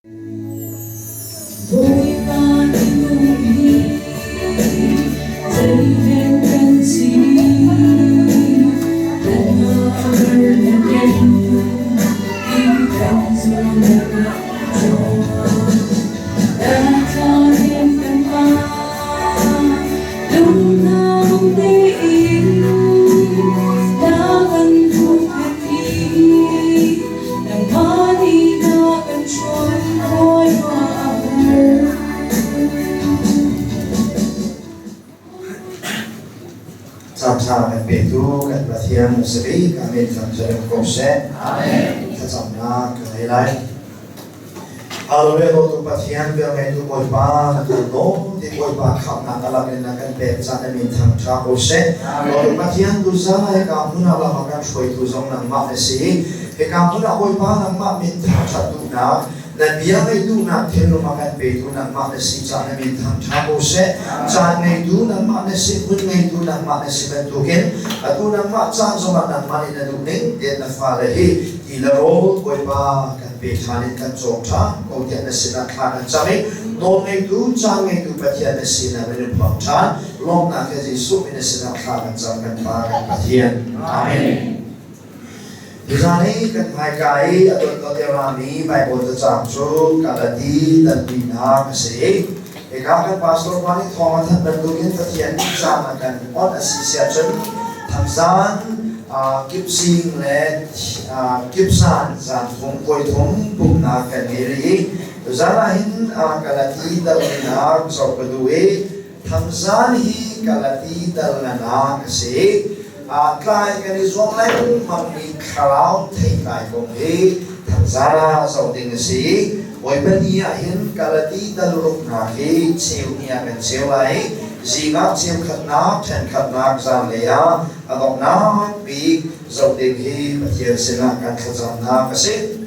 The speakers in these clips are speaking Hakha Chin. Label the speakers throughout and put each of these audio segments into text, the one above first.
Speaker 1: Bawipa minung hi zeihmanh kan si. Kanmah na ken i kan zuamnak ah cawn. Kan in kan pa, lunghnam tein na kan huhphenh i nangmah nih na kan hruai Bawipa a har.
Speaker 2: Caanṭha kan petu kan Pathian na si bik. Amen. Thangṭhat ko seh. Amen. Thlacamnak ka ngei lai. Hallelujah dawtu Pathian velngeitu Bawipa na kan lawm ti Bawipa khamhnak a lam in na kan pek caan na min thangṭha ko seh. Dawtu Pathian tuzan ah hika hmun ah lam a kan hruaitu zong nangmah na si. Hika hmun ah Bawipa nangmah min thangṭhat duhnak na bia ngaih duhnak thinlung a kan petu nangmah na si caah na min thangṭha ko seh. Caan ngeitu nangmah na si, hmun ngeitu nangmah na si bantukin atu nangmah caan zongah nangmah nih na duh ning tein na fale hi ti le rawl Bawipa kan pe ṭhan in kan cawm ṭhan ko tiah na sinah thla kan cam i nawlngeitu caan ngeitu Pathian na sinah kan in phuang ṭhan. Lawmhnak he Jesuh min na sinah thla kan cam kan Pa kan Pathian. Amen. Tuzaan i kan hmaika i a dotdot i rami Baibal cacang cu Galati tanpinak a si. Hika kan pastor pa nih thawng a thanh bantukin Pathian nih caan a kan onh a si siahcun thangzaan kipsing le kipsan zan thum voi thum pumhnak kan ngei rih i tuzaan ah hin Galati dalnak zoh ka duh i thangzaan hi Galati dalnak a si. Tlai kan i zuam lengmangmi thlarau theitlai kong hi thangzaan ah zoh ding a si. Bawipa ni ah hin Galati dal ruknak hi cheu ni ah kan cheu lai. Zing ah cheu khatnak, ṭhen khatnak, zanlei ah a donghnak bik zoh ding hi Pathian sinah kan thlacamnak a si.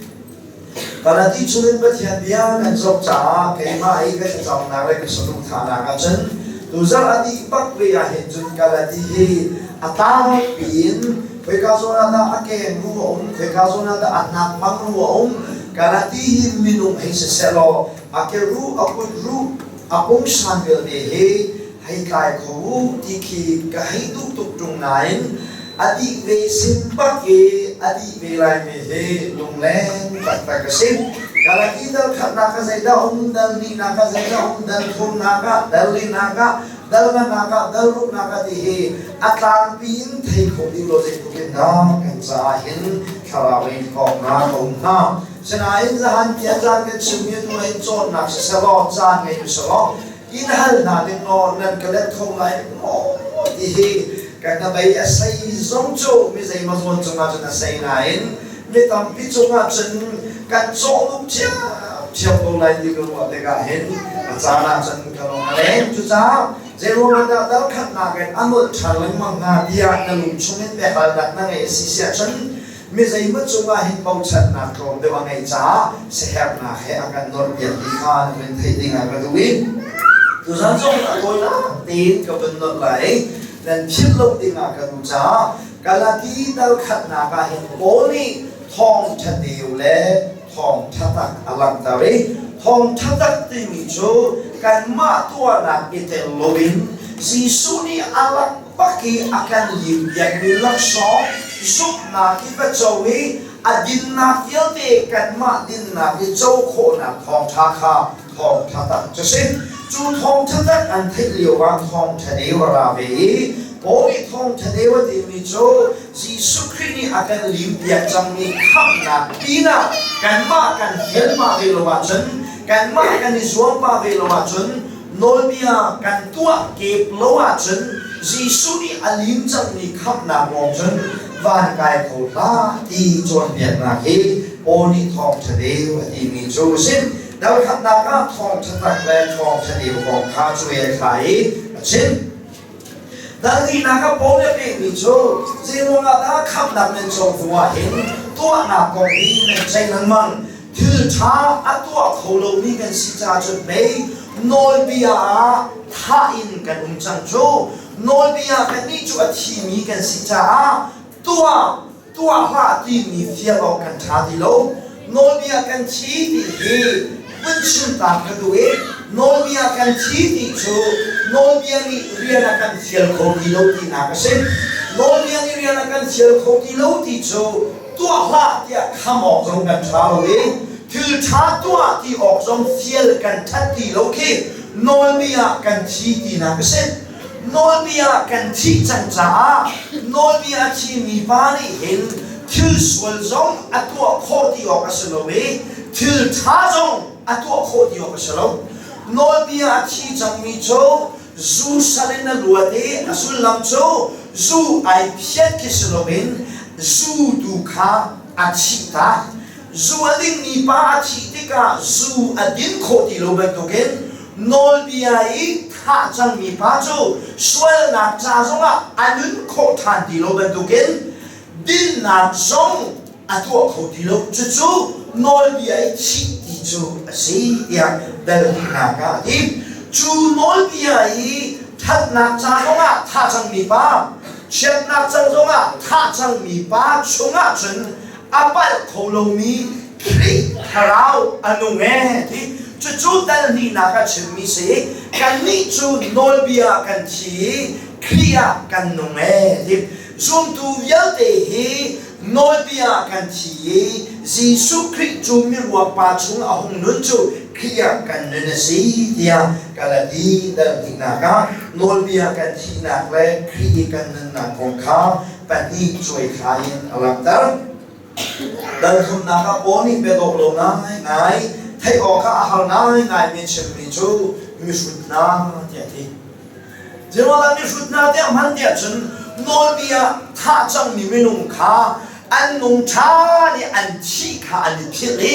Speaker 2: Galati chungin Pathian bia kan zoh caah keimah i ka thlacamnak le ka saduhthahnak ahcun tuzarh a dih bak ve ah hin cun Galati hi a tlangpi in khoika zawn ah dah a keng ru a um, khoika zawn ah dah a hnak mang ru a um, Galati hi minung hei siseh law a ke ruh, a kut ruh, a pungsan vialte hi hei tlai kho u ti khi ka hei duh tuk ṭung nain a dih ve sin bak i a dih ve laimi hi lungleng taktak a si. Galati dal khatnak ah zeidah um, dal hnihnak ah zeidah um, dal thumnak ah, dal linak ah, dal nganak ah, dal ruknak ah ti hi a tlangpi in thei kho ding lo zeitluk in dah kan caah hin thlarau lei thawknak a um hnga. Sinain zahan tiah caan kan chimmi tu hin cawnnak siselaw caan ngei uselaw in hal hna ning law nan ka let kho lai maw ti hi ka hnabei a sei zong cu mi zeimaw zawn cungah cun a sei nain mi tampi cungah cun kan cawhnuk ṭhiamṭhiam ko lai ti ka ruah tikah hin a caan ah cun ka lung a leng. Cucaah zeiruangah dah dal khatnak in a nolh ṭhan lengmang hnga tiah na lung chungin biahalnak na ngeih a si siah cun mi zeimaw cungah hin bochannak tlawm deuh a ngeih caah siaherhnak he a kan nawlpiak ti kha na vun theih ding ah ka duh i tuzan zong a tawinak tein ka vun nolh lai i nan philh lo ding ah ka duh caah Galati dal khatnak ah hin Paul nih thawngṭha deu le thawngṭha tak a langhter i thawngṭha tak timi cu kanmah tuahnak i tel loin Jesuh nih a lak bak i a kan limpiakmi laksawng zumhnak i va co i a dinnak vialte kanmah dinnak i co khawhnak thawngṭha kha thawngṭha tak cu si. Cu thawngṭha tak an theih lio ah thawngṭha deu a ra ve i Paul nih thawngṭha deu a timi cu Jesuh Khrih nih a kan limpiak cangmi khamhnak pinah kanmah kan fial pah ve lo ahcun kanmah kan i zuam pah ve lo ahcun nawlbia kan tuah kep lo ahcun Jesuh nih a lim cangmi khamhnak lawng cun van kai kho hlah ti cawnpiaknak hi Paul nih thawngṭha deu a timi cu a si. Dal khatnak ah thawngṭha tak le thawngṭha deu kong kha cuai a thla i a chim. Dal hnihnak ah Paul nih a pekmi cu zeiruangah dah khamhnak nan co hnu ah hin tuahnak kong hi nan ceih lengmang? Thil ṭha a tuah kho lomi kan si caah cun pei nawlbia ah thah in kan um cang cu. Nawlbia kannih cu a thimi kan si caah tuah tuah hlah timi fial awk kan ṭha ti lo. Nawlbia kan thi ti hi
Speaker 3: Vun chim ta ka duh i nawlbia kan thi ti cu nawlbia nih rian a kan fial kho ti lo tinak a si. Nawlbia nih rian a kan fial kho ti lo ti cu tuah hlah tiah kham awk zong kan ṭha lo i thil ṭha tuah ti awk zong fial kan ṭhat ti lo khi nawlbia kan thi tinak a si. Nawlbia kan thih cang caah nawlbia a thimi pa nih hin thil sual zong a tuah khawh ti awk a si lo i thil ṭha zong a tuah khawh ti awk a si lo. Nawlbia a thi cangmi cu zu sal in a luat i a sullam cu zu ai phiat khi si loin zu tu kha a thihtak. Zu a dingmi pa a thih tikah zu a din khawh ti lo bantukin nawlbia i thah cangmi pa cu sualnak ca zongah a nun khawh ṭhan ti lo bantukin dinnak zong a tuah kho ti lo. Cucu nawlbia i thih ti cu a si tiah dal hnihnak ah a ti. Cu nawlbia i ṭhatnak ca zongah thah cangmi pa, chiatnak ca zongah thah cangmi pa chungah cun a palh kho lomi Khrih thlarau a nung ee ti. Cucu dal hnihnak a chimmi si. Kannih cu nawlbia kan thi i Khrih ah kan nung ee ti. Zumtu vialte hi nawlbia kan thi i Jesuh Khrih cu miruak pa chung a hung nun cu Khrih ah kan nun a si tiah Galati dal hnihnak ah nawlbia kan thihnak le Khrih i kan nunnak kong kha pahnih cuaithla in a langhter. Dal thumnak ah Paul nih biadawh lo ngaingai, theih awkah a har ngaingaimi chimmi cu mihrut hna tiah a ti. Zeiruangah mihrut hna tiah hman tiah cun nawlbia thah cangmi minung kha an nung ṭhan i an thih kha an i philh i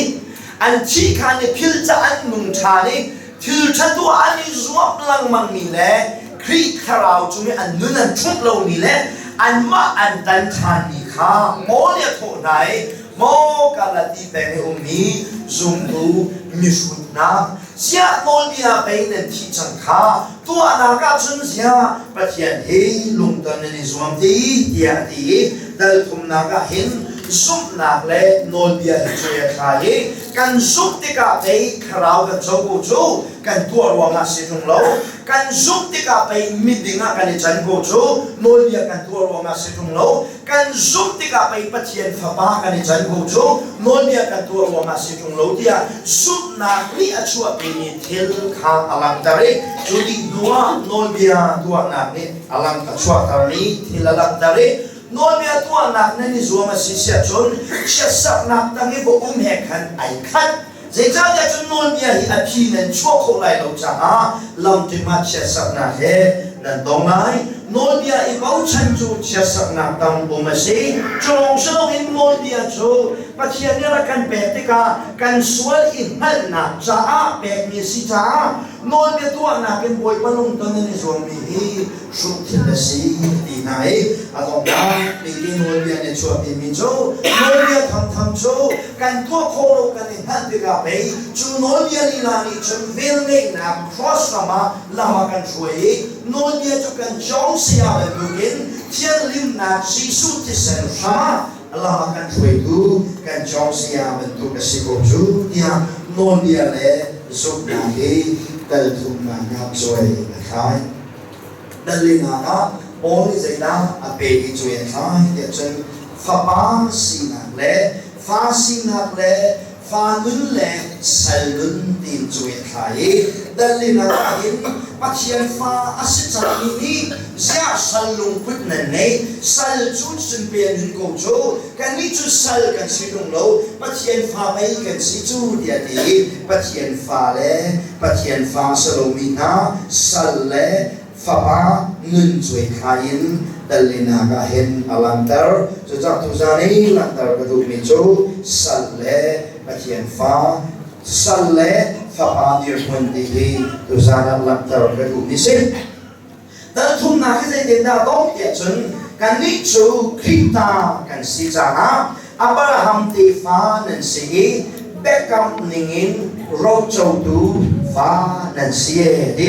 Speaker 3: an thih kha an i philh caah an nung ṭhan i thil ṭha tuah an i zuam lengmangmi le Khrih thlarau cung i an nun an ṭhumh lomi le anmah an tan ṭhanmi kha Paul nih a thawh hna i, Maw Galati peng i ummi zumtu mihrut hna, ziah nawlbia pei nan thih cang kha tuahnak ah cun ziah Pathian he lungton nan i zuam ti tiah a ti i dal thumnak ah hin zumhnak le nawlbia hi cuai a thla i kan zumh tikah pei thlarau kan co ko cu kan tuah ruangah si ṭung lo. Kan zumh tikah pei miding ah kan i can ko cu nawlbia kan tuah ruangah si ṭung lo. Kan zumh tikah pei Pathian fapa kan i can ko cu nawlbia kan tuah ruangah si ṭung lo tiah zumhnak nih a chuahpimi thil kha a langhter i cu dih hnuah nawlbia tuahnak nih a lang a chuahtermi thil a langhter i nawlbia tuahnak nan i zuam a si siah cun chiatserhnak tang i va um he khan ai khat. Zeicahtiah cun nawlbia hi a phi nan chuah khawh lai lo caah lamtling ah chiatserhnak he nan tong lai. Nawlbia i bochan cu chiatserhnak tam um a si. Cu lawng si loin nawlbia cu Pathian nih rak kan pek tikah kan sual i hngalhnak caah pekmi a si caah nawlbia tuahnak in Bawipa lungton an i zuammi hi hruh thil a si ti hna i a donghnak bik i nawlbia nih chuahpimi cu nawlbia thamtham cu kan tuah khawh lo kan i hngalh tikah pei cu nawlbia lila nih cun velngeihnak cross ram ah lam a kan hruai i nawlbia cu kan cawng saya bantukin thianghlimnak Jesuh thisen hram ah lam a kan hruaitu kan cawng saya bantuk a si ko cu tiah nawlbia le zumhnak hi telthumnak ah cuai a thlai. Dallinak ah Paul nih zeidah a pe i cuai a thlai tiah cun fapa sinak le fa sinak le fa nun le sal nun tiin cuai a thlai i dallinak ah hin Pathian fa a si cangmi nih ziah sal lungput nan ngei? Sal cu cun pe nun ko cu, kannih cu sal kan si ṭung lo, Pathian fa pei kan si cu tiah ti i Pathian fa le Pathian fa si lomi hna sal le fapa nun cuaithla in dallinak ah hin a langhter. Cucah tuzan i langhter ka duhmi cu sal le Pathian fa, sal le fapa dirhmun ti hi tuzan ah langhter ka duhmi si. Dal thumnak hi zeitindah dong tiah cun kannih cu Khrih ta kan si caah Abraham tefa nan si i biakam ningin rocotu fa nan si e ti.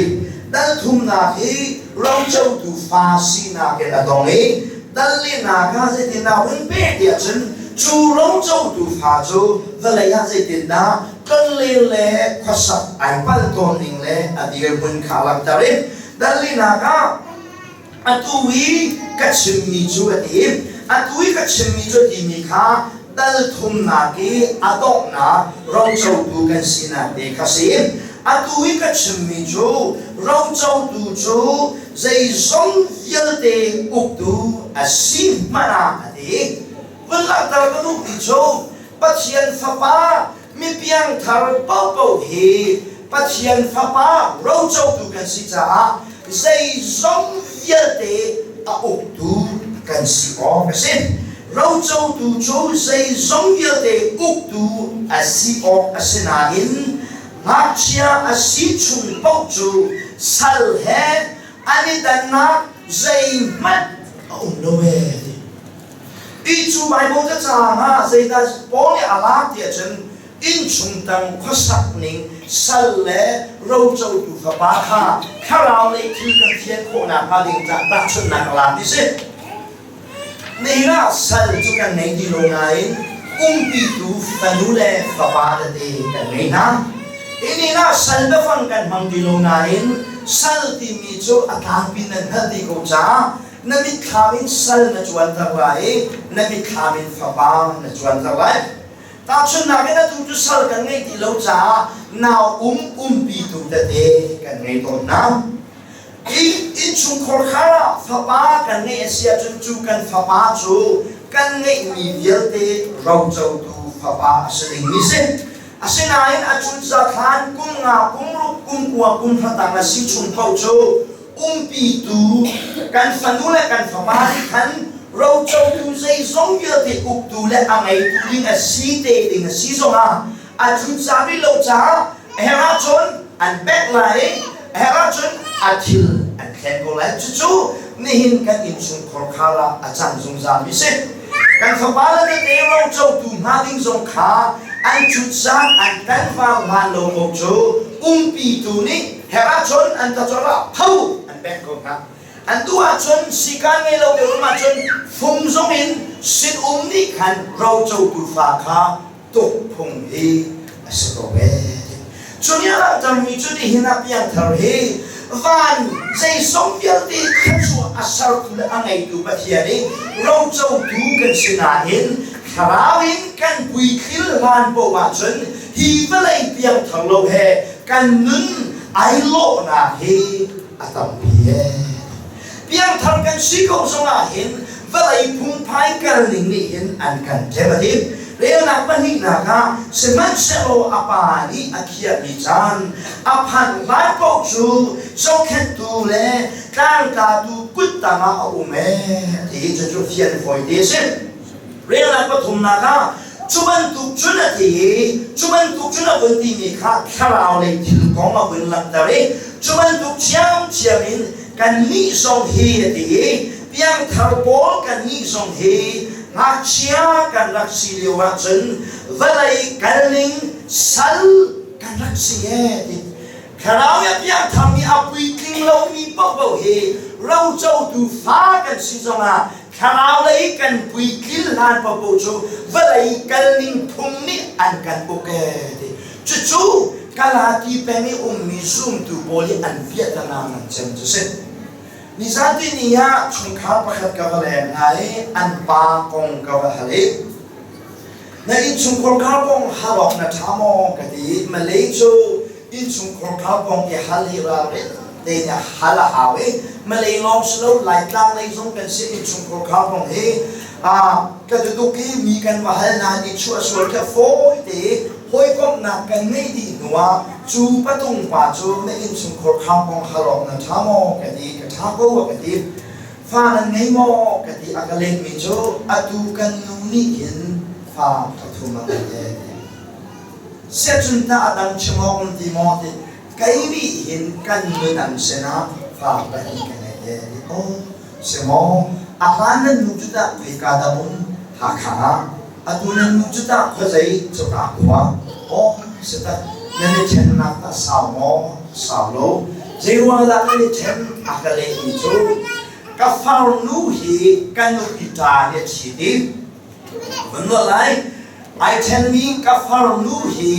Speaker 3: Dal thumnak hi rocotu fa sinak in a dong i dal linak ah zeitindah hun peh tiah cun cu rocotu fa cu vawlei ah zeitindah tlonlen le khuasak ai palh tawn ning le a dirhmun kha langhter i dallinak ah atu i ka chimmi cu a ti. Atu i ka chimmi cu a timi kha dal thumnak i a donghnak rocotu kan sinak te kha si. Atu i ka chimmi cu rocotu cu zeizong vialte uktu a si hmanh ah a ti. Vun langhter ka duhmi cu Pathian Fapa mipiangthar paohpaoh hi Pathian Fapa rocotu kan si caah zeizong vialte a uktu kan si awk a si. Rocotu cu zeizong vialte uktu a si awk a si nain ngakchia a si chung paoh cu sal he an i dannak zeihmanh a um lo ee. Ti cu Baibal cacaang ah zeidah Paul nih a lak ti ahcun innchung tang khuasak ning sal le rocotu fapa kha thlarau lei thil kan fian khawh nakhnga ding caah tahchunhnak a lak ti si. Nihin ah sal cu kan ngei ti lo nain umpitu fanu le fapa tete kan ngei hna. Nihin ah sal biafang kan hmang ti lo nain sal timi cu a tlangpi nan hngalh dih ko caah na mitthlam in sal na cuanter lai i na mitthlam in fapa na cuanter lai. Tahchunhnak in atu cu sal kan ngeih ti lo caah nau um umpitu tete kan ngei tawn hna. Hi innchungkhar khar ah fapa kan ngeih a si ahcun cu kan fapa cu kan ngeihmi vialte rocotu fapa a si dingmi si. Asinain a cutza thlan kum nga, kum ruk, kum kua, kum hra tang a si chung paoh cu umpitu kan fanu le kan fapa nih khan rocotu zeizong vialte uktu le a ngeitu ding a si te ding a si zongah a cutza rih lo caah a herh ahcun an pek lai i a herh ahcun a thil an thlen ko lai. Cucu nihin kan innchungkhar khar ah a cang zungzal mi si. Kan fapa le tete rocotu hna ding zong kha an cutza an tanval hlan lo ko cu umpitu nih herh ahcun an tacor ah tho an pek ko hna. An duh ahcun sikaan ngei lo deuh ahcun fung zong in sinum nih khan rocotu fa kha tuk phung hi a si ko ve. Cu nih a langhtermi cu nihin ah piangthar hi van zeizong vialte thluachuah a sertu le a ngeitu Pathian i rocotu kan si nain thlarau in kan puithlil hlan paoh ahcun hi vawlei piangthar lo he kan nun ai lawhnak hi a tampi ee. Piangthar kan si ko zongah hin vawlei phungphai kal ning nih hin an kan ṭem a ti. Relnak pahnihnak ah sihmanhsehlaw a pa nih a khiahmi caan a phanh hlan paoh cu zohkhenhtu le tlangtlatu kut tangah a um ee a ti. Cucu fian fawi te a si. Relnak pathumnak ah cu bantuk cun a ti i cu bantuk cun a vun timi kha thlarau lei thil kong a vun langhter i cu bantuk ṭhiamṭhiam in kannih zong hi a ti i piangthar pawl kannih zong hi ngakchia kan rak si lio ahcun vawlei kalning sal kan rak si ee ti. Thlarau i a piangtharmi a puitling lomi paohpaoh hi rocotu fa kan si zongah thlarau lei kan puitlin hlan paohpaoh cu vawlei kalning phung nih an kan uk ee ti. Cucu Galati peng i ummi zumtu pawl i an piahtana ngan cem cu si. Nizati ni ah chungkhar pakhat ka va leng hna i an pa kong ka va hal i na innchungkhar khar kong hal awk na ṭha maw ka ti. Malay cu innchungkhar khar kong i hal hi ralrin tein a hal a hau i Malay lawng si lo, Laitlang lei zong kan si. Innchungkhar khar kong hi ka duduk i mi kan va hal nain i chuah sual khi a fawi te i hawikomhnak kan ngeih dih hnuah cu patung pa cu na innchungkhar khar kong hal awk na ṭha maw ka ti. Ka ṭha ko a ka ti. Fa nan ngei maw ka ti. A ka lehmi cu atu kan nu nih hin fa pathum a ngeih ee ti. Siacun tah a dang chim awk um ti maw ti. Kei nih hin kan nunang sinah fa pahnih ka ngei ee ti. Aw si maw, a hlan nan nu cu tah khoika dah um? Hakha ah. Atu nan nu cu tah khuazei cuka khua? Aw si tak, nan i ṭhennak tah sau maw? Sau lo. Zeiruang dah nan i ṭhen? A ka lehmi cu ka farnu hi ka nupi ṭa nih a ṭhit i vun nolh lai. Ai ṭhenmi ka farnu hi.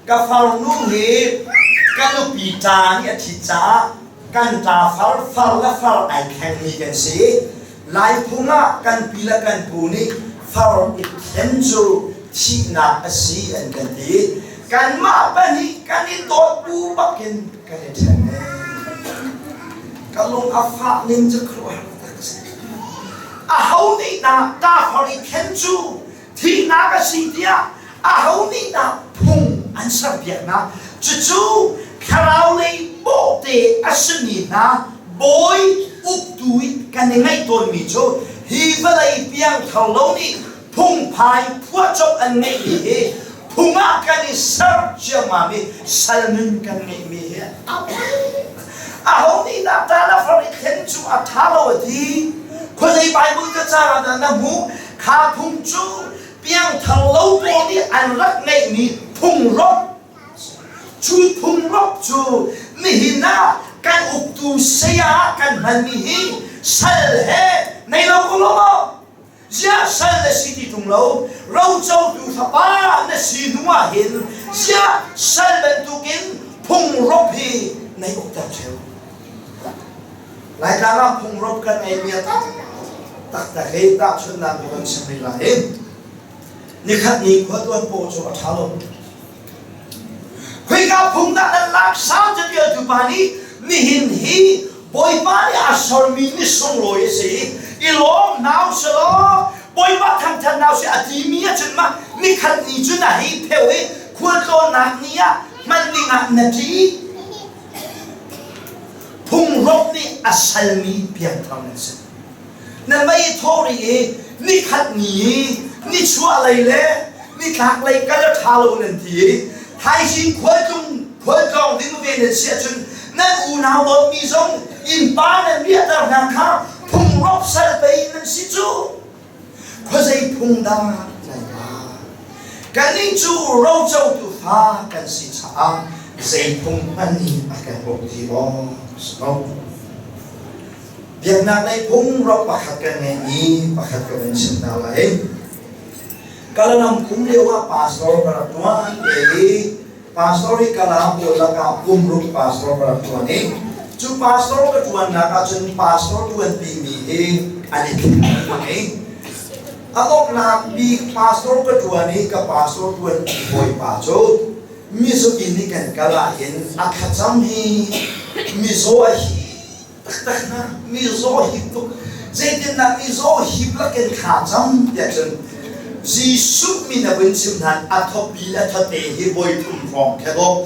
Speaker 3: Ka farnu hi ka nupi ṭa nih a ṭhit caah kan ṭa far far le far ai thlengmi kan si. Laiphung ah kan pi le kan pu nih far i thlen cu thihnak a si an kan ti. Kanmah pahnih kan i dawt bu bakin kan i ṭhen ee. Ka lung a fah ning cu khuaruahhar taktak a si. Aho nih dah ṭa far i thlen cu thihnak a si tiah aho nih dah phung an serpiak hna? Cucu thlarau lei bawhte a simi hna bawi uktu i kan i ngaih tawnmi cu hi vawlei piangthar lo nih phungphai phuahcop an ngeihmi hi phung ah kan i ser ciammam i sal nun kan ngeihmi hi a aho nih dah ta na far i thlen cu a ṭha lo a ti? Khuazei Bible ka caang ah dah na hmuh? Kha phung cu piangthar lo pawl nih an rak ngeihmi phungrop. Cu phungrop cu nihin ah kan uktu saya ah kan hmanmi hi sal he nei lo ko lo maw? Ziah sal na si ti ṭung lo, rocotu fapa na si hnu ah hin ziah sal bantukin phungrop hi nei ukter ṭheu? Laitlang ah phungrop kan ngeihmi a tam taktak i tahchunhnak ka von chim rih lai. Nikhat ni khua tuan paw cu a ṭha lo. Khoika phung dah nan lak sang catialtu pa nih nihin hi Bawipa nih a sermi ni sunglawi a si i lawm hna u selaw Bawipa thangṭhat hna u sih a timi ahcun mah nikhat ni cu na hei pheu i khualtlawnnak ni ah hman dingah na ṭi. Phungrop nih a salmi piangthar nan si. Na mei thawh rih i nikhat ni i nichuahlei le nitlaklei kal a ṭha lo nan ti i thaizing khualtlung khualtlawng ding ve nan si ahcun nan unau dawtmi zong innpa nan riahter hna kha phungrop sal pei nan si cu. Khuazei phung dah nan la? Kannih cu rocotu fa kan si caah zei phung hmanh nih a kan uk ti awk a si lo. Biaknak lei phung rok pakhat kan ngeihmi pakhat ka vun chim hna lai. Kalalam kum lio ah pastor ka rak ṭuan te i pastor hi Kala pawl lakah kum ruk pastor ka rak ṭuan i cu pastor ka ṭuannak ahcun pastor ṭuanpimi hi an i thleng lengmang i a donghnak bik pastor ka ṭuan i ka pastor ṭuanpi bawipa cu mizaw inn i kan kal ahhin a thlacam hi mizaw a hi taktak hna mizaw hip tuk zeitindah mizaw hip lakin thla cam tiah cun Jesuh min a vun chim hlan a thawpi a thate hi voi thum hrawng khe dawh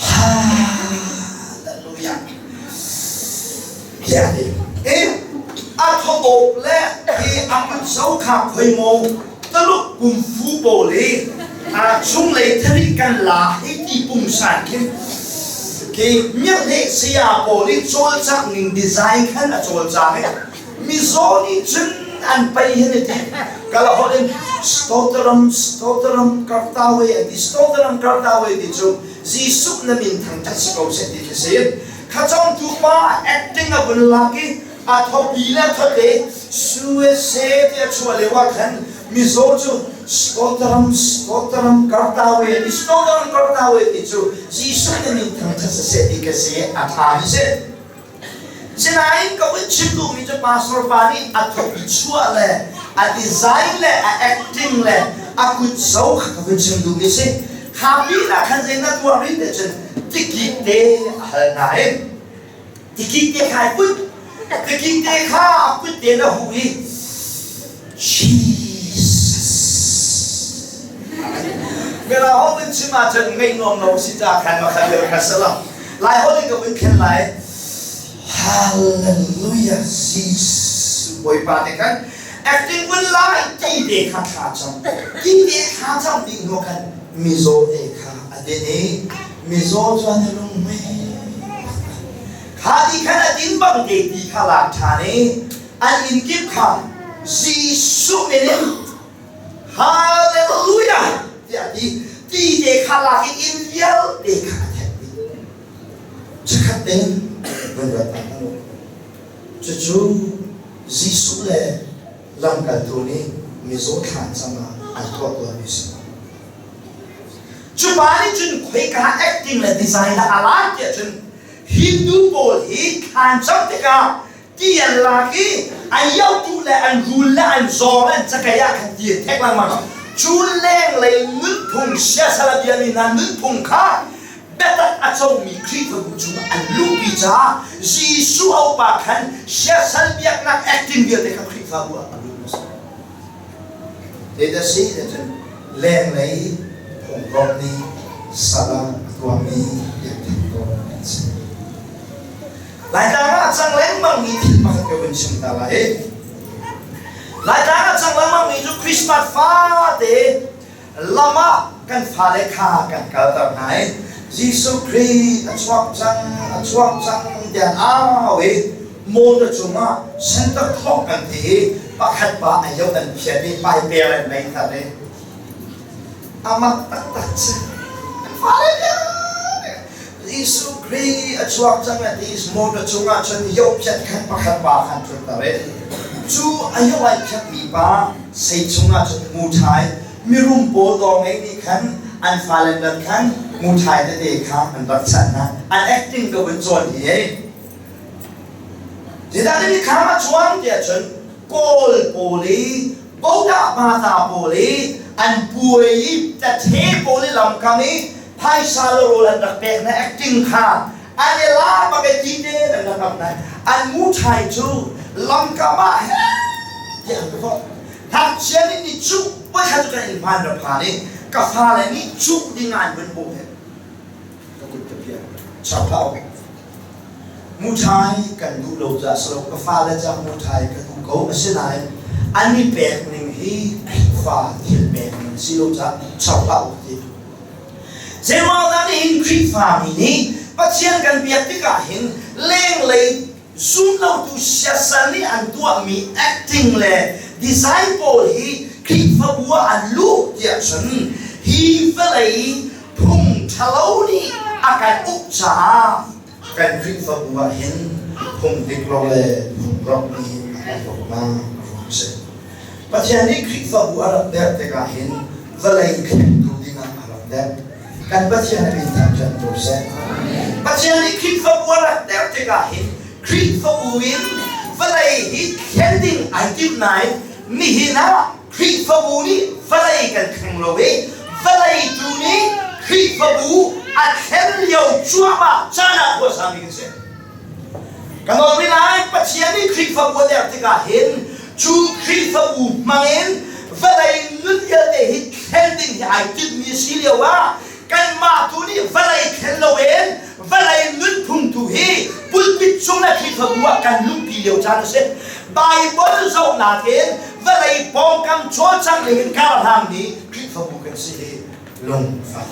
Speaker 3: Hallelujah tiah ti a thawtawp le hi a kut zo kha khoi maw Taluk kung fu pawl i a chunglei thari kan la hei ti pungsan khin khi mirhleh saya pawl i cawlcangh ning design khan a cawlcang i mizaw nih cun an pei hin i ti kala holh in stotaram stotaram kartawe an ti stotaram kartawe ti cu Jesuh na min thangṭhat si ko seh ti khi si kha cawngtu pa acting a vun lak i a thopi le thote USA ti a chuah lio ah khan mizaw cu Stotaram Stotaram Kartawe ti Stotaram Kartawe ti cu Jesuh nih min thangṭhat siseh ti ka si a ṭha mi si. Sinain ka vun chim duhmi cu pastor pa nih a thopi chuah le a design le a acting le a kut zo kha ka vun chim duhmi si. Kha pin ah khan zei na tuah rih te cun tikik te a hal hna i Tikik te kha ai put. Tikik te kha a put te na hu i Jesus. Mela ho vun chim ahcun ngaih nuam lo si ta khan ma khan lio kha sala. Lai ho in ka vun khen lai. Hallelujah Jesus Bawipa te khan acting vun lai ti te kha thla cam. Ti te thla cam ding hnu khan mizaw te kha a din i mizaw cu an i lunghmui. Kha ti khan a din bang te ti kha lak ṭhan i an inn kip kha Jesuh min in Hallelujah tiah a ti. Ti te kha lak i inn vialte kha a thenh dih. Chikkhat tein van ruat hna hmanh u. Cucu Jesuh le lamkaltu nih mizaw thlan cam ah an tuah tawnmi a si. Cu pa nih cun khoika acting le design dah a lak tiah cun Hindu pawl hi thlan cam tikah ti an lak i an iotu le an rul le an zawng le an cakei ah khan ti an thek lengmang. Cu lenglei nunphung siasal a biami hna nunphung kha biatak a comi Khrihfabu chungah an luhpi caah Jesuh a upa khan siasal biaknak acting vialte kha Khrihfabu ah a lut hmasa.
Speaker 2: Zeidah si cun lenglei phungkomh nih sal ah a tuahmi biakṭheng tawn an si.
Speaker 3: Laitlang ah a cang lengmangmi thil pakhat ka vun chim ta lai. Laitlang ah a cang lengmangmi cu Christmas fate lam ah kan fale kha kan kalter hna i Jesuh Khrih a chuak cang, a chuak cang tiah an au i motor cungah Santa Claus kan ti i pakhat pa a yo an phiat i paiper an mei thar i amak taktak si. An fale vialte Jesuh Khrih a chuak cang a ti motor cungah cun yo phiat khan pakhat pa khan ṭhutter i cu a yo ai phiatmi pa sei chungah cun muṭhai mirum pawl dawr ngei nih khan an fale rat khan muṭhai tete kha an rak chanh hna. An acting ka vun cawn hi ei. Zeidah mi kham a chuang tiah cun Kawl pawl i Bodah pata pawl i an puai i tathe pawl i lamkam i phaisa le rawl an rak pek hna acting kha an i la bak i ti te an rak ap hna. An muṭhai cu lamkam ah he tiah an ka Ngakchia nih ni cuh voikhat cu kan inn hmaan ra phan i ka fale nih cuh ding ah an vun bawh he ka kut ka piah chap hlah u. Muṭhai kan duh lo caah si lo ka fale caah muṭhai ka duh ko asinain an i pek ning hi Khrihfa thil pek ning si lo caah chap hlah u ti. Zeiruangah nihin Khrihfami nih Pathian kan biak tikah hin lenglei Zumlotu siasal nih an tuahmi acting le design pawl hi Khrihfabu ah an luh tiah cun hi vawlei phung ṭhalo nih a kan uk caah
Speaker 2: kan Khrihfabu ah hin phung dik lo le phung rawk nih a kan uknak a ruang a si. Pathian nih Khrihfabu a rak derh tikah hin vawlei thlengtu dingah a rak derh. Kan Pathian a min thangṭhat ko seh.
Speaker 3: Pathian nih Khrihfabu a rak derh tikah hin Khrihfabu in vawlei hi thlen ding ai timh nain nihin ah Khrihfabu nih vawlei kan thleng lo i vawlei tu nih Khrihfabu a thlen lio cuahmah caan ah khuasami kan si. Kan nawl lai Pathian nih Khrihfabu a derh tikah hin cu Khrihfabu hmangin vawlei nun vialte hi thlen ding hi ai timhmi a si lio ah kanmah tu nih vawlei thlen loin vawlei nunphung tu hi pulpit cung le Khrihfabu ah kan luhpi lio caan a si. Bible zohnak in vawlei pawngkam cawlcangh ning in kar hlangmi Khrihfabu kan si hi lungfak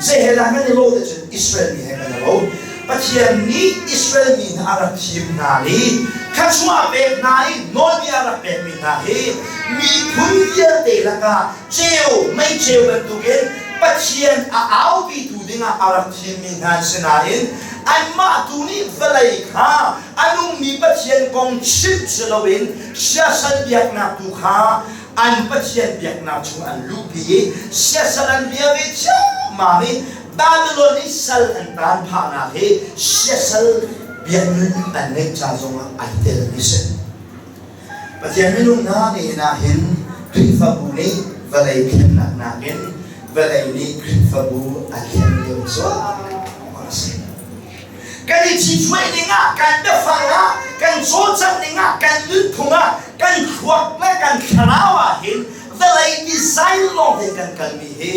Speaker 3: Zei he dah kan i lawh cun Israel mi he kan i lo. Pathian nih Israel mi hna a rak thim hna i thluachuah pek hna i nawlbia a rak pekmi hna hi miphun vialte lakah ceu mei ceu bantukin Pathian a aupitu dingah a rak thimmi hna an si nain anmah tu nih vawlei kha a nungmi Pathian kong chimh si loin siasal biaknak tu kha an Pathian biaknak chung an luhpi i siasal an bia ve ciammam i Babylon i sal an taan phahnak hi siasal biakinn an ngeih ca zongah ai tel mi si.
Speaker 2: Pathian minung hna nihin ah hin Khrihfabu nih vawlei thlennak nakin vawlei nih Khrihfabu a thlen lio cuahmah a si.
Speaker 3: Kan i ṭhichuai ning ah, kan biafang ah, kan cawlcangh ning ah, kan nunphung ah, kan thluak le kan thlarau ah hin vawlei design lawng he kan kalmi hi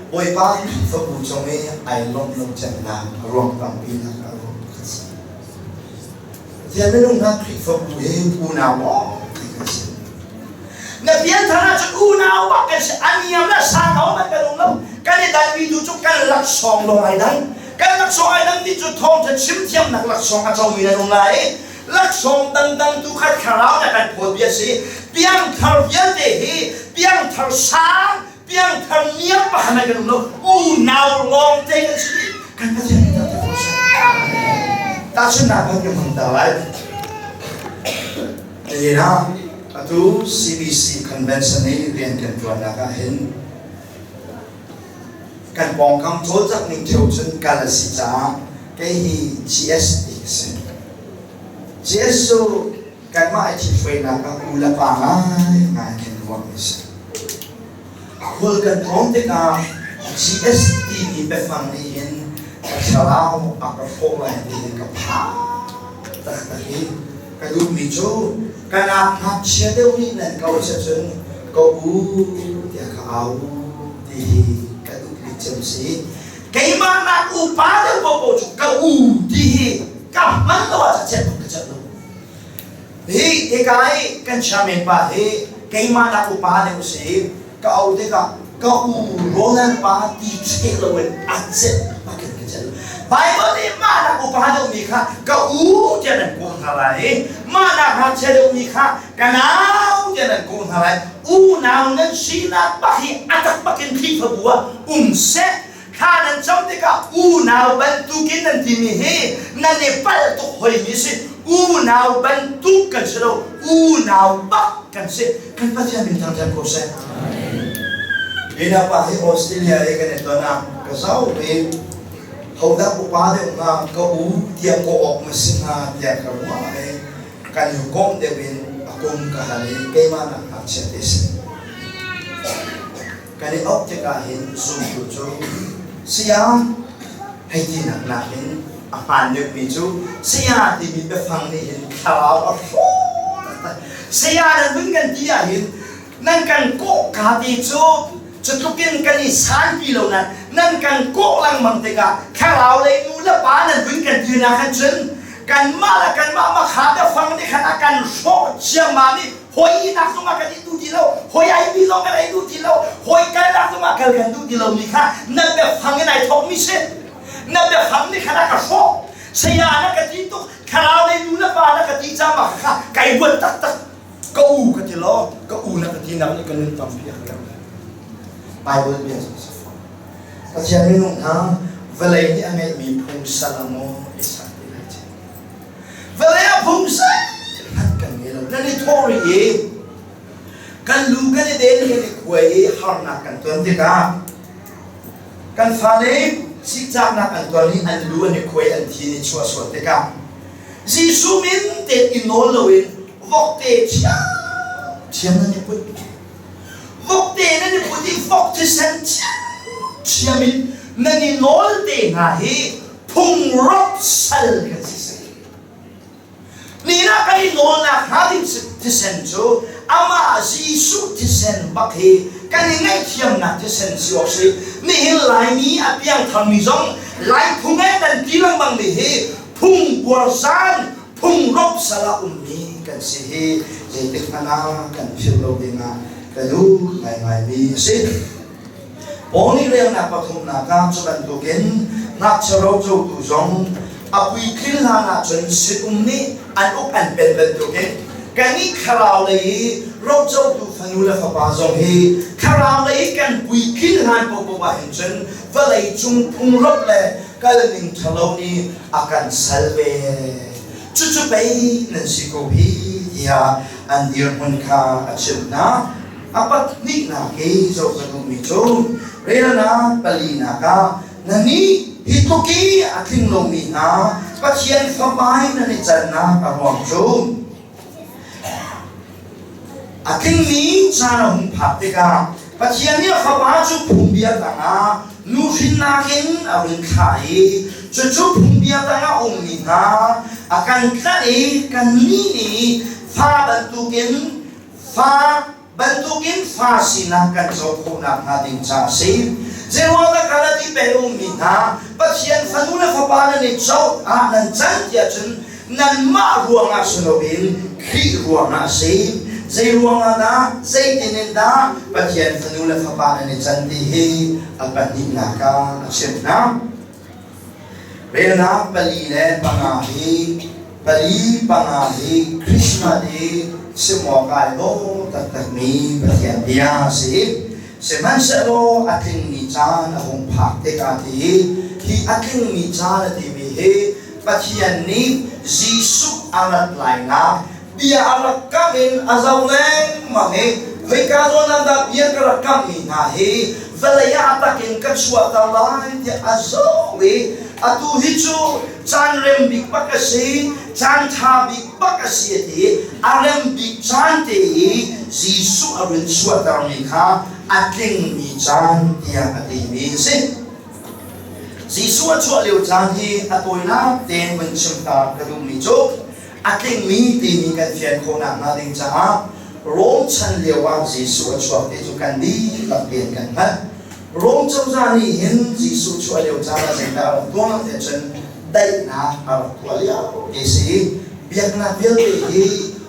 Speaker 2: Bawipa Khrihfabu cung i ai lawmh lo cemnak a ruang tampi nak a ruang pakhat si. Pathian minung hna Khrihfabu hi unau lawng ti kan si.
Speaker 3: Na pianthar ahcun unau bak kan si. A niam le sang a um kan um lo. Kan i danmi tu cu kan laksawng lawng ai dang. Kan laksawng ai dang ti cu thawngṭha chim thiamnak laksawng a comi nan um lai. Laksawng dangdang tu kha thlarau na kan phawt bia si. Piangthar vialte hi piangthar sang, piangthar niam pakhat kan um lo. Unau lawng te kan si. Kan Pathian nih dah ti
Speaker 2: Tahchunhnak kan ka hmang ta lai. Nihin ah atu CBC Convention i rian kan ṭuannak ah hin
Speaker 3: Kan pawngkam cawlcangh ning ṭheo cun kal a si caah kei hi GS ti ka si. GS cu kanmah i ṭhithruainak ah u le pa ngaingai kan ruahmi a si. Khual kan tlawn tikah GS timi biafang nih hin ka thlarau a ka hrawh lai ti hi ka phang taktak i ka duhmi cu ka nak ngakchia deuh nih nan ko cun ka u tiah ka au ti hi ka duh bik cem si. Keimah nak upa deuh paohpaoh cu ka u ti hi ka hman lo ah chet ka chet lo. Hi hika i kan chairman pa hi keimah nak upa deuh si ka au tikah ka u Roland pa ti cheh loin a celh bakin ka celh. Bible nih mah nak upa deuhmi kha ka u tiah nan kawh hna lai i mah nak ngakchia deuhmi kha ka nau tiah nan kawh hna lai. Unau nan sinak bak hi a tak bakin Khrihfabu ah um seh. Thla nan cam tikah unau bantukin nan timi hi nan i palh tuk hoimi si. Unau bantuk kan si lo, unau bak kan si. Kan Pathian min thangṭhat ko seh. Ina pa hi Australia i kan i ton ah ka zau i hodah upa deuh hnga ka u tiah ka awk ma si hnga tiah ka ruah i kan i komh deuh in a kum ka hal i keimah nak ngakchia te si. Kan i auh tikah hin zumtu cu saya hei tinak nakin a hmaan deuhmi cu saya timi biafang nih hin thlarau a hrawh taktak. Saya nan vun kan ti ahhin nan kan kawh ka ti cu cu tlukin kan i sanpi lo nain nan kan kawh lengmang tikah thlarau lei nu le pa nan vun kan ti nak khan cun kanmah le kanmah makha biafang nih khan a kan hrawh ciammam i Hoi nak zongah kan i duh ti lo, hoi ai mi zong kan ei duh ti lo, hoi kal nak zongah kal kan duh ti lo mi kha na biafang in ai thawk mi si. Na biafang nih khan a ka hrawh. Saya na ka ti tuk, thlarau lei nu le pa na ka ti cama kha kai ruat taktak. Ka u ka ti lo, ka u na ka ti nak nih ka nun tampi a ka lerh. Bible bia cu si fawn. Pathian minung hna vawlei nih a ngeihmi phung sal a maw i sak ti lai ci. Vawlei ah phung zeihmanh kan ngei lo. Nan i thawh rih i kan lu kan i den kan i khuai i harnak kan ton tikah kan fale sikcaknak an ton i an lu an i khuai an thi an i chuah sual tikah Jesuh min te i nawl loin vokte thiamthiam nan i put. Vokte nan i put i vok thisen thiamthiam in nan i nawl te hna hi phungrop sal kan si seh. Ni ah kan i nawlnak hnga ding thisen cu amah Jesuh thisen bak hi kan i ngaihthiamnak thisen si awk si. Nihin Laimi a piangtharmi zong Lai phung eh kan ti lengmang mi hi phung buarzan phungrop sal ah ummi kan si hi zeitik hmanh ah kan philh lo dingah ka duh ngaingaimi a si. Paul nih relnak pathumnak ah cu bantukin ngakchia rocotu zong a puitlin hlan ahcun sinum nih an uk an pen bantukin kannih thlarau lei i rocotu fanu le fapa zong hi thlarau lei i kan puitlin hlan paohpaoh ah hin cun vawlei cung phungrop le kalning ṭhalo nih a kan sal ve. Cucu pei nan si ko hi tiah an dirhmun kha a chimh hna. A pahnihnak i zoh ka duhmi cu relnak palinak ah nannih hi tluk i a tling lomi hna Pathian Fapa in nan i cannak a ruang cu a tlingmi caan a hung phak tikah Pathian nih a Fapa cu phungbia tangah nuhrinnak in a run thlah i cucu phungbia tangah ummi hna a kan tlanh i kannih nih fa bantukin Fa bantukin fa sinak kan co khawhnak hnga ding ca a si. Zeiruangah Galati peng ummi hna Pathian fanu le fapa nan i co ah nan can tiah cun nanmah ruangah si loin Khrih ruangah a si. Zeiruangah dah zeitin in dah Pathian fanu le fapa nan i can ti hi a pahnihnak ah a chimh hna. Relnak pali le panga hi pali panga hi Christmas i chim awk ai dawh taktakmi Pathian bia a si. Sihmanhsehlaw a tlingmi caan a hung phak tikah ti hi a tlingmi caan a timi hi Pathian nih Jesuh a rat lainak bia a rak kamh in a zo lengmang i Khoika zawn ah dah bia ka rak kamhmi hna hi vawlei ah a tak in ka chuahter lai tiah a zoh i atu hi cu caan rem bik bak a si, caan ṭha bik bak a si a ti. A rem bik caan te i Jesuh a run chuahtermi kha a tlingmi caan tiah a timi a si. Jesuh a chuah lio caan hi a tawinak tein vun chim ta ka duhmi cu a tlingmi timi kan fian khawhnak hnga ding caah Rom chan lio ah Jesuh a chuak ti cu kan dihlak tein kan hngalh. Rom cozah nih hin Jesuh chuah lio caan ah zeidah a rak tuah ti ahcun daihnak a rak tuah lio ti si i biaknak vialte hi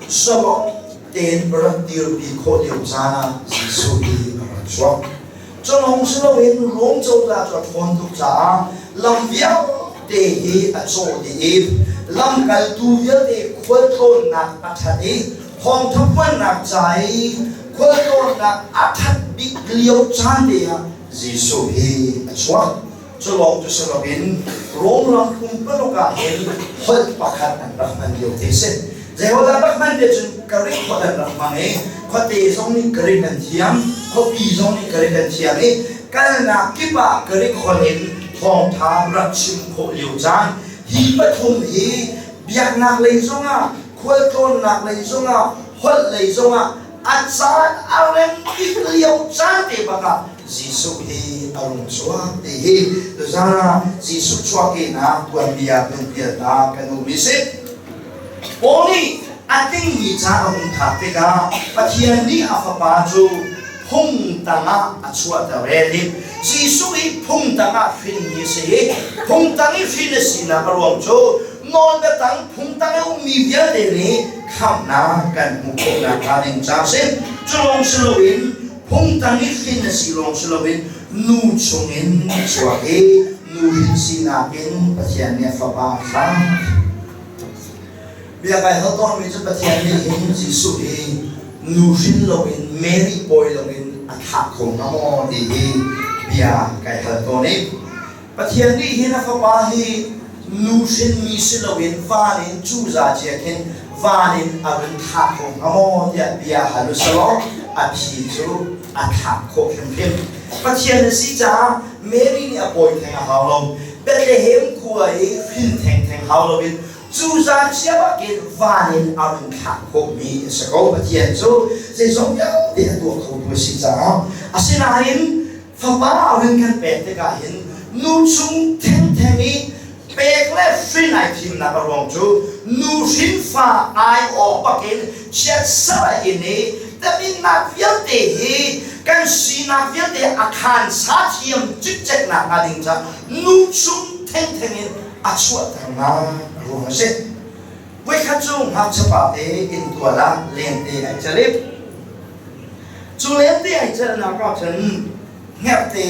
Speaker 3: zalong tein rak dirpi khawh lio caan ah Jesuh hi a rak chuak. Culawng si loin Rom cozah cu a ṭhawn tuk caah lam vialte hi a cawh dih i lamkaltu vialte khualtlawnnak a ṭhat i thawngṭha phuannak ca i khualtlawnnak a ṭhat bik lio caan te ah Jesuh hi a chuak. Culawng cu si loin Rom ram pumpaluk ah hin holh pakhat an rak hman lio te si. Zeihodah rak hman te cun Greek holh an rak hmang i khuate zong nih Greek an thiam, khuapi zong nih Greek an thiam i kalnak kip ah Greek holh in thawngṭha rak chim khawh lio caan hi pathum hi biaknak lei zongah khualtlawnnak lei zongah holh lei zongah a caan a rem bik lio caan te bak ah Jesuh hi a rung chuak ti hi tuzaan ah Jesuh chuahkehnak tuanbia kan pial ta kan um i si. Paul nih a tlingmi ca a hung phak tikah Pathian nih a fapa cu phung tangah a chuahter ve ti. Jesuh hi phung tangah hrinmi a si i phung tang i hrin a sinak a ruang cu nawlbia tang phung tang i ummi vialte nih khamhnak kan hmuh khawhnak hnga ding ca a si. Cu lawng si loin phung tang i hrin a si lawng si loin nu chungin a chuak i nu hrin sinak in Pathian nih a fapa a thlah. Bia kai hal tawnmi cu Pathian nih hin Jesuh hi nu hrin loin Mary pawi loin a thlah kho hnga maw ti hi bia kai hal tawn i Pathian nih hin a fapa hi nu hrinmi si loin van in cuza cia khin van in a run thlah kho hnga maw tiah bia hal u selaw a phi cu a thlah khawh hrimhrim. Pathian a si caah Mary nih a pawi theng a hau lo. Bethlehem khua i hrin thengtheng hau loin cuza cia bakin van in a run thlah khawhmi a si ko. Pathian cu zeizong vialte a tuah khotu a si caah asinain Fapa a hun kan pek tikah hin nu chung thengtheng i pek le hrin ai thimnak a ruang cu nu hrin fa ai awh bakin chiatserh in i teminnak vialte hi kan sinak vialte a khaan sa thiam cikcek nak hnga ding caah nu chung thengtheng in a chuahternak a ruang a si. Voikhat cu ngakchia pa te inntual ah lente ai celip. Cu lente ai celhnak ah cun hngerhte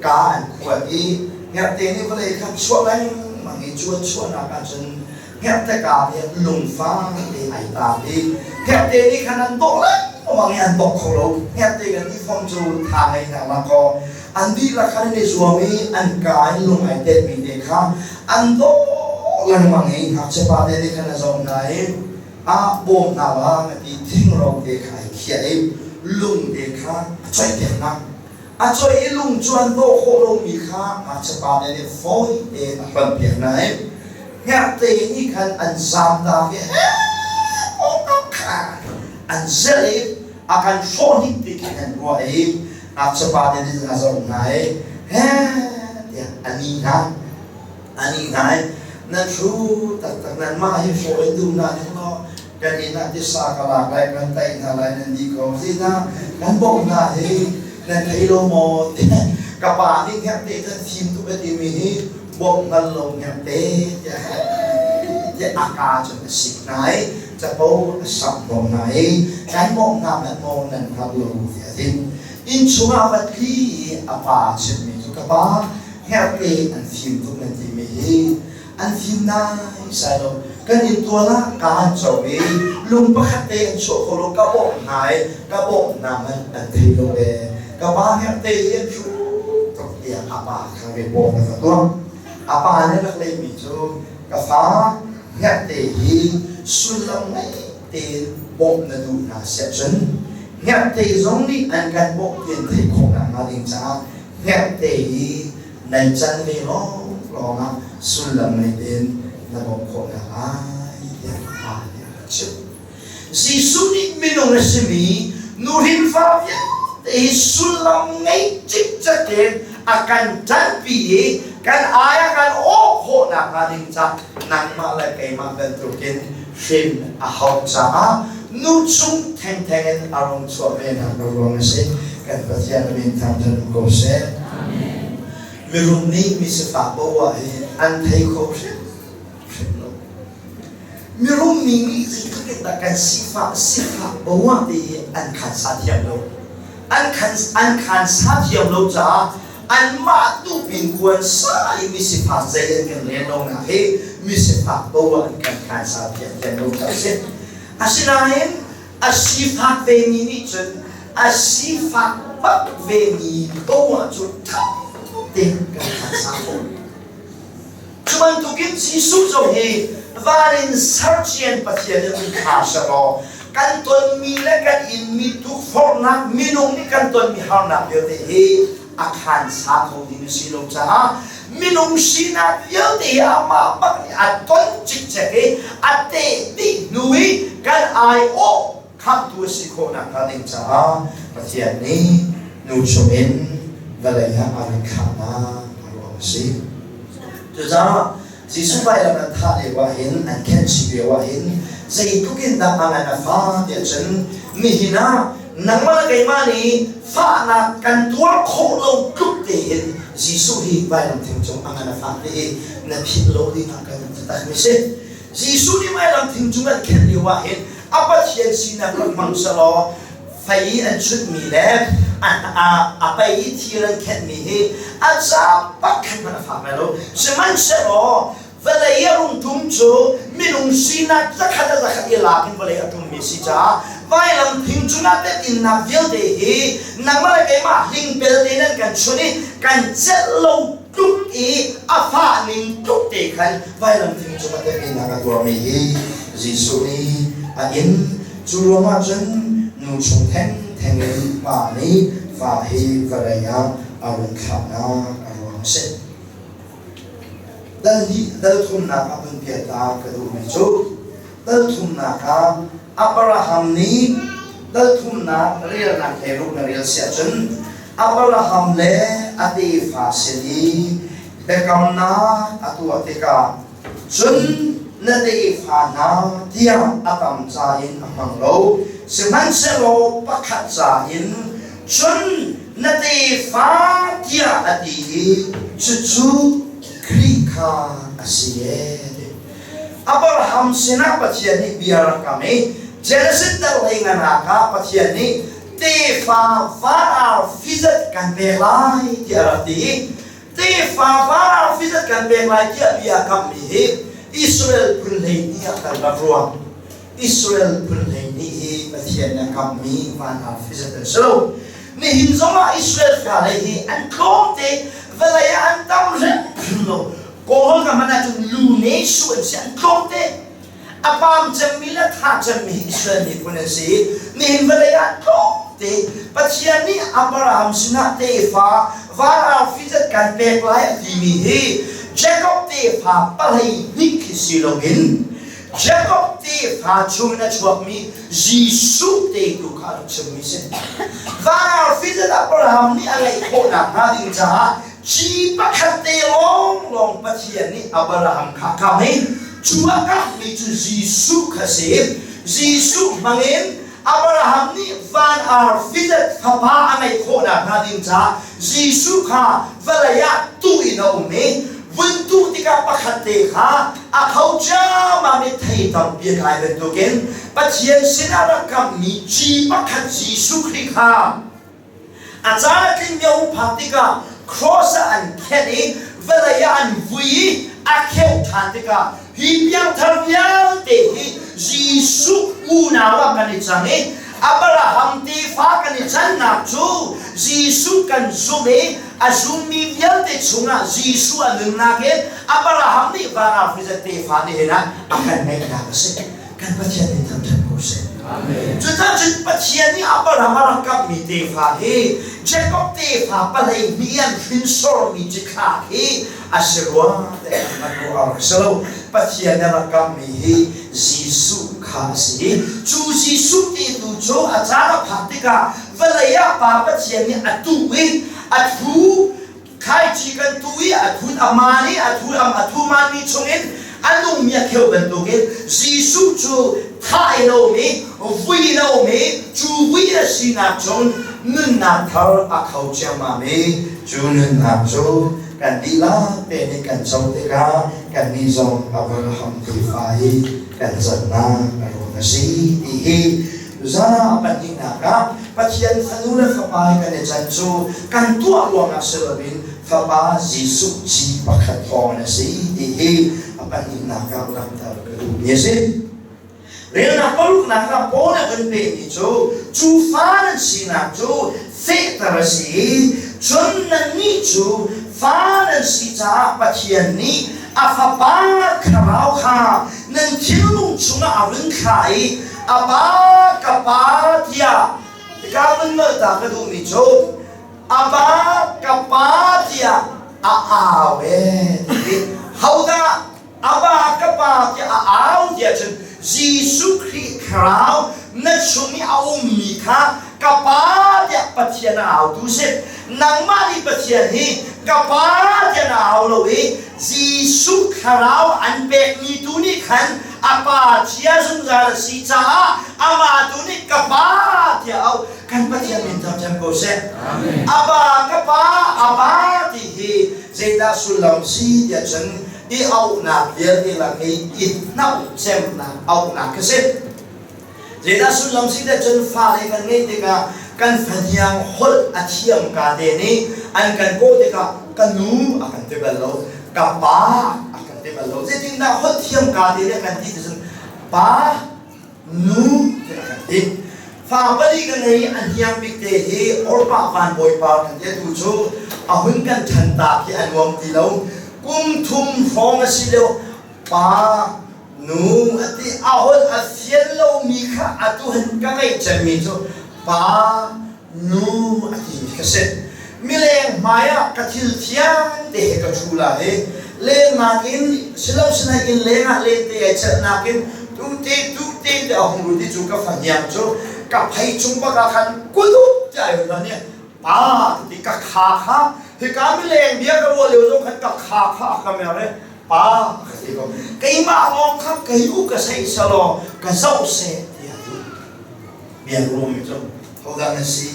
Speaker 3: ka an khuat i hngerhte nih vawlei kha chuah lengmang i cu an chuahnak ah cun hngerhte ka nih lungfa te ai taap i hngerhte nih khan an dawh lengmang i an dawk kho lo. Hngerhte kan ti fom cu tha ngei hna la kaw an dihlak khan an i zuam i an ka in lung ai tetmi te kha an dawh lengmang i ngakchia pa te nih khan a zoh hna i ah bawm hna la na ti thingro te kha ai khiah i lung te kha a coihpiak hna. A coih i lung cu an dawh khawh lomi kha ngakchia pa te nih fawi tein a hlonhpiak hna i hngerhte nih khan an zaamtak i kha an zelh i a kan hrawh hnik ti khin an ruah i ngakchia pa te nih a zoh hna i he tiah a ni hna. An i ngai. Nan hru taktak nanmah hi hrawh in duh hna ning law kan inn ah tisa ka lak lai kan taih hna lai nan di ko zina kan bawmh hna hi nan thei lo maw tiah ka pa nih hngerhte kan thim tuk a timi hi bawmh hngal lo hngerhte tiah tiah a ka cun a sik hna i capo a samh hnawh hna i kan bawmh hna hmanh maw nan hngal lo tiah a ti. Inn chungah va tli i a pa chimmi cu ka pa hngerhte an fim tuk nan timi hi an fim naisai lo. Kan inntual ah kaan co i lung pakhat te an chuah kho lo ka bawmh hna i ka bawmh hna man an thei lo e ka pa hngerhte hi an hru tuk tiah a pa kha report a va tuah. A pa nih rak leimi cu ka fa hngerhte hi sullam ngei tein bawmh na duh hna siah cun Hngerhte zong nih an kan bawmh ti an theih khawh nakhnga ding caah hngerhte hi nan can ve lawnglawng ah sullam ngei tein na bawmh khawh hna lai tiah pa nih a rak chimh. Jesuh nih minung a simi nuhrin fa vialte hi sullam ngei cikcek in a kan ṭanpi i kan ai a kan awh khawh nakhnga ding caah nangmah le keimah bantukin hrin a hauh caah nu chung thengtheng in a rung chuah ve nak ruang a si. Kan Pathian min thangṭhat um ko seh. Mirum nih misifak poah hi an thei kho hrimhrim lo. Mirum mi nih zeitluk in dah kan sifah sifak poah ti hi an khansa thiam lo. An khan an khansa thiam lo caah anmah tu pin kuan sa i misifak zei an kan rel lonak hi misifak poah an kan khansa thiam thiam lo caah a si. Asinain a sifak vemi nih cun a sifak bak vemi poah cu ṭha tein kan khansa khawh. Cu bantukin Jesuh zong hi van in sercian Pathian nih un thla sehlaw kan tonmi le kan inmi tukforhnak minung nih kan tonmi harnak vialte hi a khansa kho ding a si lo caah minung sinak vialte hi amah bak nih a ton cikcek i a teh dih hnu i kan aiawh khamhtu a si khawh nakhnga ding caah Pathian nih nu chungin vawlei ah a rak thlahnak a ruang a si. Cucaah Jesuh vailam an thah lio ah hin an khenhchih lio ah hin zeitluk in dah a ngan a fa tiah cun nihin ah nangmah le keimah nih fahnak kan tuar khawh lo tluk tein Jesuh hi vailam thing cung a ngan a fak ti i na philh lo ding ah kan takmi si. Jesuh nih vailam thing cung an khenh lio ah hin a Pathian sinak rak hmang selaw fei an chunhmi le a pei i thir an khenhmi hi a ca pakhat hmanh a fak lai lo. Sihmanhsehlaw vawlei a rung tum cu minung sinak zakhat a zakhat i lak in vawlei a tummi si caah vailam thing cungah tetinnak vialte hi nangmah le keimah hlingpel tein an kan chunh i kan celh lo tluk i a fah ning tluk te khan vailam thing cungah tetinnak a tuarmi hi Jesuh nih a in. Cu ruangah cun nu chung thengtheng in pa nih fa hi vawlei ah a run thlahnak a ruang a si. Dal hnih dal thumnak ah vun piah ta ka duhmi cu dal thumnak ah Abraham nih dal thumnak relnak he ruk na rel siah cun Abraham le a tefa sin i biakamnak a tuah tikah Cun na tefa hna tiah a tam ca in a hmang lo, sihmanhsehlaw pakhat ca in cun na tefa tiah a ti i cucu Khrih kha a si ee. Abraham sinah Pathian nih bia rak kam i Genesis dal hlei nganak ah Pathian nih tefa var fizat kan pek lai tiah a rak ti i Tefa var fizat kan pek lai tiah bia kammi hi Israel phun 12 ah kan rak ruah. Israel phun 12 hi Pathian nih a kammi van ar fizat an si lo. Nihin zongah Israel fale hi an tlawmte, vawlei ah an tam hrimhrim lo. Kawl ka hmanh ahcun lu ne su an si, an tlawmte. A pam cemmi le tha cemmi hi Israel miphun an si i nihin vawlei ah tlawmte Pathian nih Abraham sinah tefa van arfi zat kan pek lai a timi hi Jacob tefa pahlei hnih khi si loin Jacob tefa chungin a chuakmi Jesuh te tu kha a rak chimmi si. Van arfi zat Abraham nih a ngeih khawh nakhnga ding caah Ci pakhat te lawnglawng Pathian nih Abraham kha a kam i cu a kammi cu Jesuh kha si. Jesuh hmangin Abraham nih van arfi le fapa a ngeih khawh nakhnga ding caah Jesuh kha vawlei ah tuh in a um i vun tuh tikah pakhat te kha a kho ciammam i thei tampi a kai bantukin Pathian sinah rak kammi ci pakhat Jesuh Khrih kha A caan a tling lio phak tikah cross ah an khenh i vawlei ah an vui i a kheuh ṭhan tikah hi piangthar vialte hi Jesuh unau ah kan i cang i Abraham tefa kan i cannak cu Jesuh kan zumh i a zummi vialte chungah Jesuh a nunnak in Abraham nih van ah tefa nih hin ah a kan ngeihnak a si. Kan Pathian nih thangṭhat ko seh. Cucaah cun Pathian nih Abraham a rak kamhmi tefa hi Jakob tefa palei hnih an hrinsormi cithlak hi a si rua tiah kan ruah awk a si lo. Pathian nih a rak kamhmi hi Jesuh kha a si i cu Jesuh ti tu cu a caan a phak tikah vawlei ah Pa Pathian nih a tuh i a thu Thlaici kan tuh i a thut a maan i a thu a thu maanmi chungin a nungmi a kheu bantukin Jesuh cu thah in a um i vui in a um i cu vui a sinak cun nunnak thar a kho ciammam i cu nunnak cu kan dihlak te nih kan co tikah kannih zong Abraham tefa i kan cannak a ruang a si ti hi Za pahnihnak ah Pathian fanu le fapa i kan i can cu kan tuah ruangah si loin Fapa Jesuh ci pakhat thawngin a si ti hi a pahnihnak ah langhter ka duhmi a si. Relnak paruknak ah Paul a kan pehmi cu cu fa nan sinak cu fehter a si i cun nannih cu fa nan si caah Pathian nih a Fapa Thlarau kha nan thinlung chungah a run thlah i A pa ka pa tiah ka vun nolh ta ka duhmi cu a pa ka pa tiah a au ee ti hodah a pa ka pa tiah a au tiah cun Jesuh Khrih Thlarau na chung i a ummi kha ka pa tiah Pathian a autu si. Nangmah nih Pathian hi ka pa tiah na au lo i Jesuh Thlarau an pekmi tu nih khan a pa cia zungzal a si caah amah tu nih ka pa tiah auh. Kan Pathian min thangṭhat ko seh. A pa ka pa a pa ti hi zeidah sullam si tiah cun i auhnak vialte lak i i hnauh cemnak auhnak khi si. Zeidah sullam si tiah cun fale kan ngeih tikah kan fahniang holh a thiam ka te nih an kan kawh tikah ka nu a kan ti bal lo, ka pa a kan ti bal lo. Zeitindah holh thiam ka te nih a kan ti ti cun pa, nu ti a kan ti. Fa pali ka ngei a hniang bik te hi Orpa van bawipa kan ti tu cu a hun kan ṭhan ta khi a nuam ti lo. Kum thum hrawng a si lio pa Nu a ti a holh a fian lomi kha atu hin ka ngeih cemmi cu pa nu a timi ka si. Mileng hmai ah ka thil thiang te he ka ṭhu la i lengnak in silo sinai in leng ah lente ai celhnak in tute tute te a hung lut i cu ka fahniang cu ka phei chung bak ah khan kulup ti ai hun nih pa ti ka kha kha hika mileng bia ka ruah lio zong khan ka kha kha a ka mer i Pa ka ti ko. Keimah lawng kha kei u ka sei selaw ka zoh seh tiah ti. Bia rum mi cu hodah na si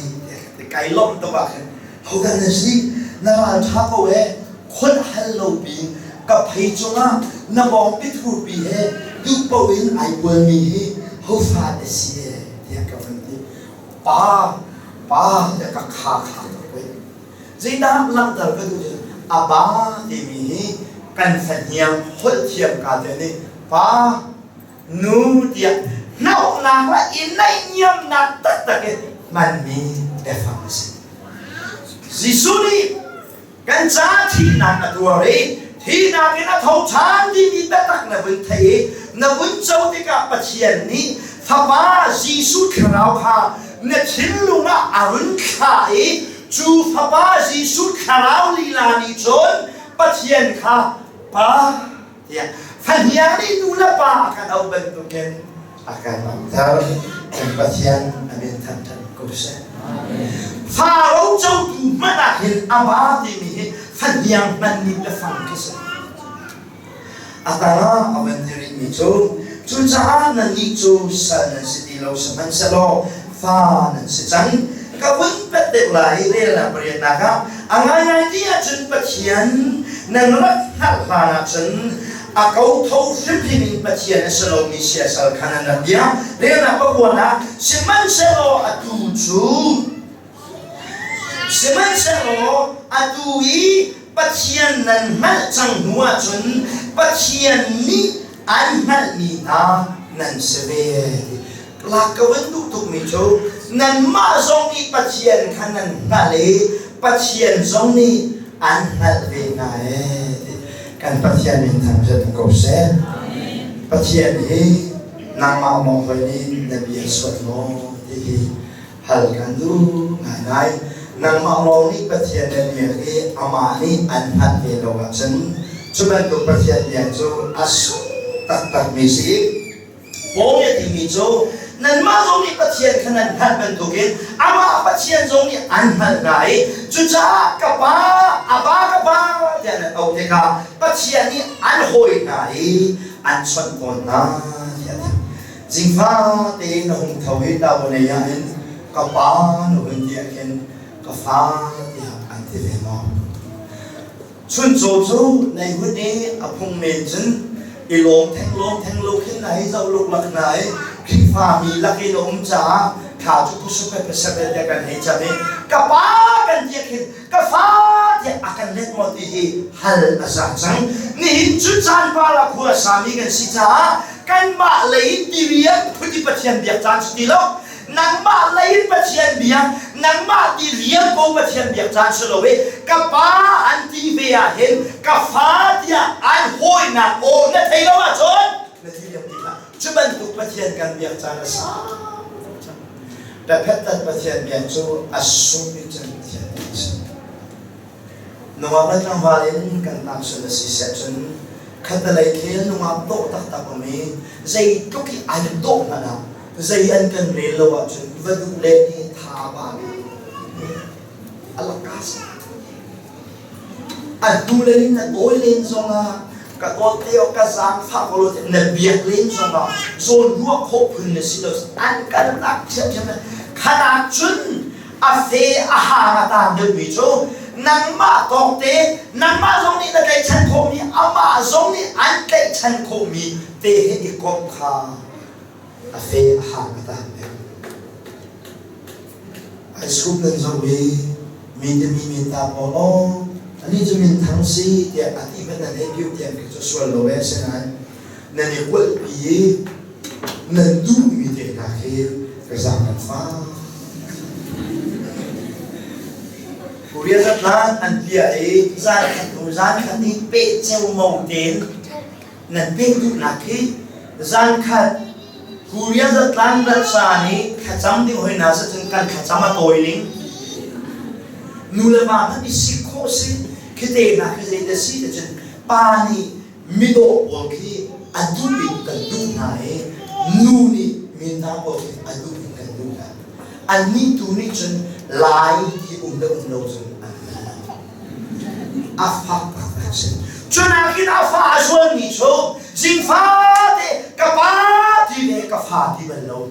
Speaker 3: ti kai lawmh tuk ah khin hodah na si na ral ṭha ko ee khon hal lo pi ka phei cungah na bawng pi thur pi he duh paoh in ai bualmi hi hofa na si ee tiah ka vun ti. Pa pa tiah ka kha kha ka kuai. Zeidah langhter ka duh cu a ba timi hi kan fahniang holh thiam ka te nih pa nu tiah hnauhnak le i naihniamnak taktak in hmanmi biafang a si. Jesuh nih kan ca thihnak a tuar i thihnak in a tho ṭhan timi biatak na vun theih i na vun co tikah Pathian nih Fapa Jesuh Thlarau kha na thinlung ah a run thlah i cu Fapa Jesuh Thlarau lila nih cun Pathian kha Pa tiah fahniang nih nu le pa a kan auh bantukin a kan auhter. Kan Pathian a min thangṭhat ko seh. Faro cotu hmanh ah hin a ba timi hi fahniang hmanh nih biafang khi si. A tangah a van ti rihmi cu, cucaah nannih cu sal nan si ti lo, sihmanhsehlaw fa nan si cang. Ka vun pet deuh lai i relnak pariatnak ah a ngaingai ti ahcun Pathian nan rak hngalh hlan ahcun a kotho hrimhrim in Pathian a si lomi siasal kha nan rak bia. Relnak pakuan ah sihmanhsehlaw atu cu Sihmanhsehlaw atu i Pathian nan hngalh cang hnu ahcun Pathian nih an hngalhmi hna nan si ve. Lak ka van duh tukmi cu nanmah zong nih Pathian kha nan hngalh i Pathian zong nih an hngalh ve hna ee. Kan Pathian min thangṭhat ko seh. Pathian hi
Speaker 2: Nangmah lawng hoi nih na bia suat maw ti hi hal kan duh ngaingai. Nangmah lawng nih Pathian na biak i amah nih an hngalh ve lo ahcun cu bantuk Pathian biak cu a sung taktakmi si.
Speaker 3: Paul nih a timi cu nanmah zong nih Pathian kha nan hngalh bantukin amah Pathian zong nih an hngalh hna i cucaah ka pa, Abba ka pa tiah nan auh tikah Pathian nih an hawi hna i an chawnh tawn hna tiah a ti. Zingfa tein na hung tho i taunei ah hin ka pa na hun ti ah khin ka fa tiah an ti ve maw? Chuncaw cu nei hun i a phung men cun i lawm theng lawm theng lo khin na hei zoh luklak hna i Khrihfa mi lak i na um caah thla cu pusupe pasep tiah kan hei cam i ka pa kan ti khin ka fa tiah a kan let maw ti hi hal a za cang. Nihin cu caan pala khua sami kan si caah kanmah lei tirian phuti Pathian biak caan si ti lo. Nangmah lei in Pathian bia, nangmah ti rian ko Pathian biak caan si lo i ka pa an ti ve ah hin ka fa tiah an hawinak aw na thei lo ahcun na thi liam ti hlah. Cu bantuk Pathian kan biak caan a sau cang. Pephet Pathian biak cu a sung bik cem Pathian biak a si. Nungak le tlangval in kan ngakchia na si seh cun khattelei khel nungak dawh taktak um i zeitluk i an dawh hmanh ah zei an kan rel lo ahcun va duh len hi tha ba a lakas. A hnu len in na tawi len zongah ka dawt te ka zaangfah ko lo na biak len zongah zawn ruah khawh phun na si lo, an kan lak thiamthiam. Khat ah cun a fe a hang a tang deuhmi cu nangmah tawk te, nangmah zong nih na tlaihchan khawhmi, amah zong nih an tlaihchan khawhmi te he i komh kha a fe a hang a tang deuh.
Speaker 2: Ai sup nan zoh i mi timi min ta pawl aw ani cu min thang si tiah a ti hmanh nan hei piu tiang khi cu sual lo e. Asinain nan i kualhpi i nan duhmi te hna khi ka zaang nan fak.
Speaker 3: Korea zatlang an piah i zan khat hnu zan khat i peh ceomo tein nan pek duhnak khi zan khat Korea zatlang ratsa nih thlacam ding hoi hna sacun kan thlacam a tawi ning nu le va hmanh i sik khawh si khi te hna khi zei te si te cun pa nih midawh pawl khi a duh in kan duh hna i nu nih minta pawl khi a duh in kan duh hna. Annih tu nih cun Lai ti um le um lo cun an a fak taktak si. Cunakin a fa a zualmi cu zingfate ka pa ti le ka fa ti bal lo.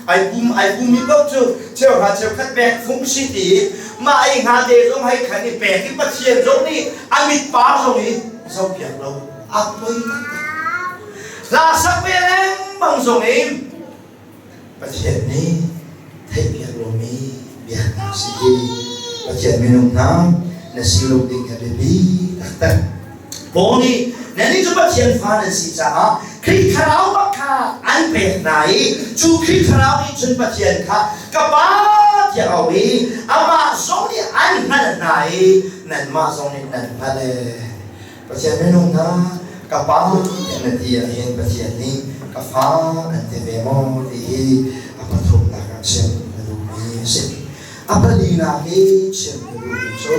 Speaker 3: Ai pum ai pum mi paoh cu cheuhra cheukhat pek fung si ti mah ei hnga te zong hei khan i pek i Pathian zong nih a mit par zong i zohpiak lo a poi taktak. Hla sak ve lengmang zong in
Speaker 2: Pathian nih theihpiak lomi biaknak si hi Pathian minung hna na si lo ding a biapi taktak.
Speaker 3: Paul nih nannih cu Pathian fa nan si caah Khrih Thlarau bak kha an pek hna i cu Khrih Thlarau nih cun Pathian kha ka Pa tiah a auh i amah zong nih an hngalh hna i nanmah zong nih nan hngalh ee.
Speaker 2: Pathian minung hna ka pa tiah na ti ahhin Pathian nih ka fa an ti ve maw ti hi a pathumnak ah chim na duhmi a si. A palinak i chim na duhmi cu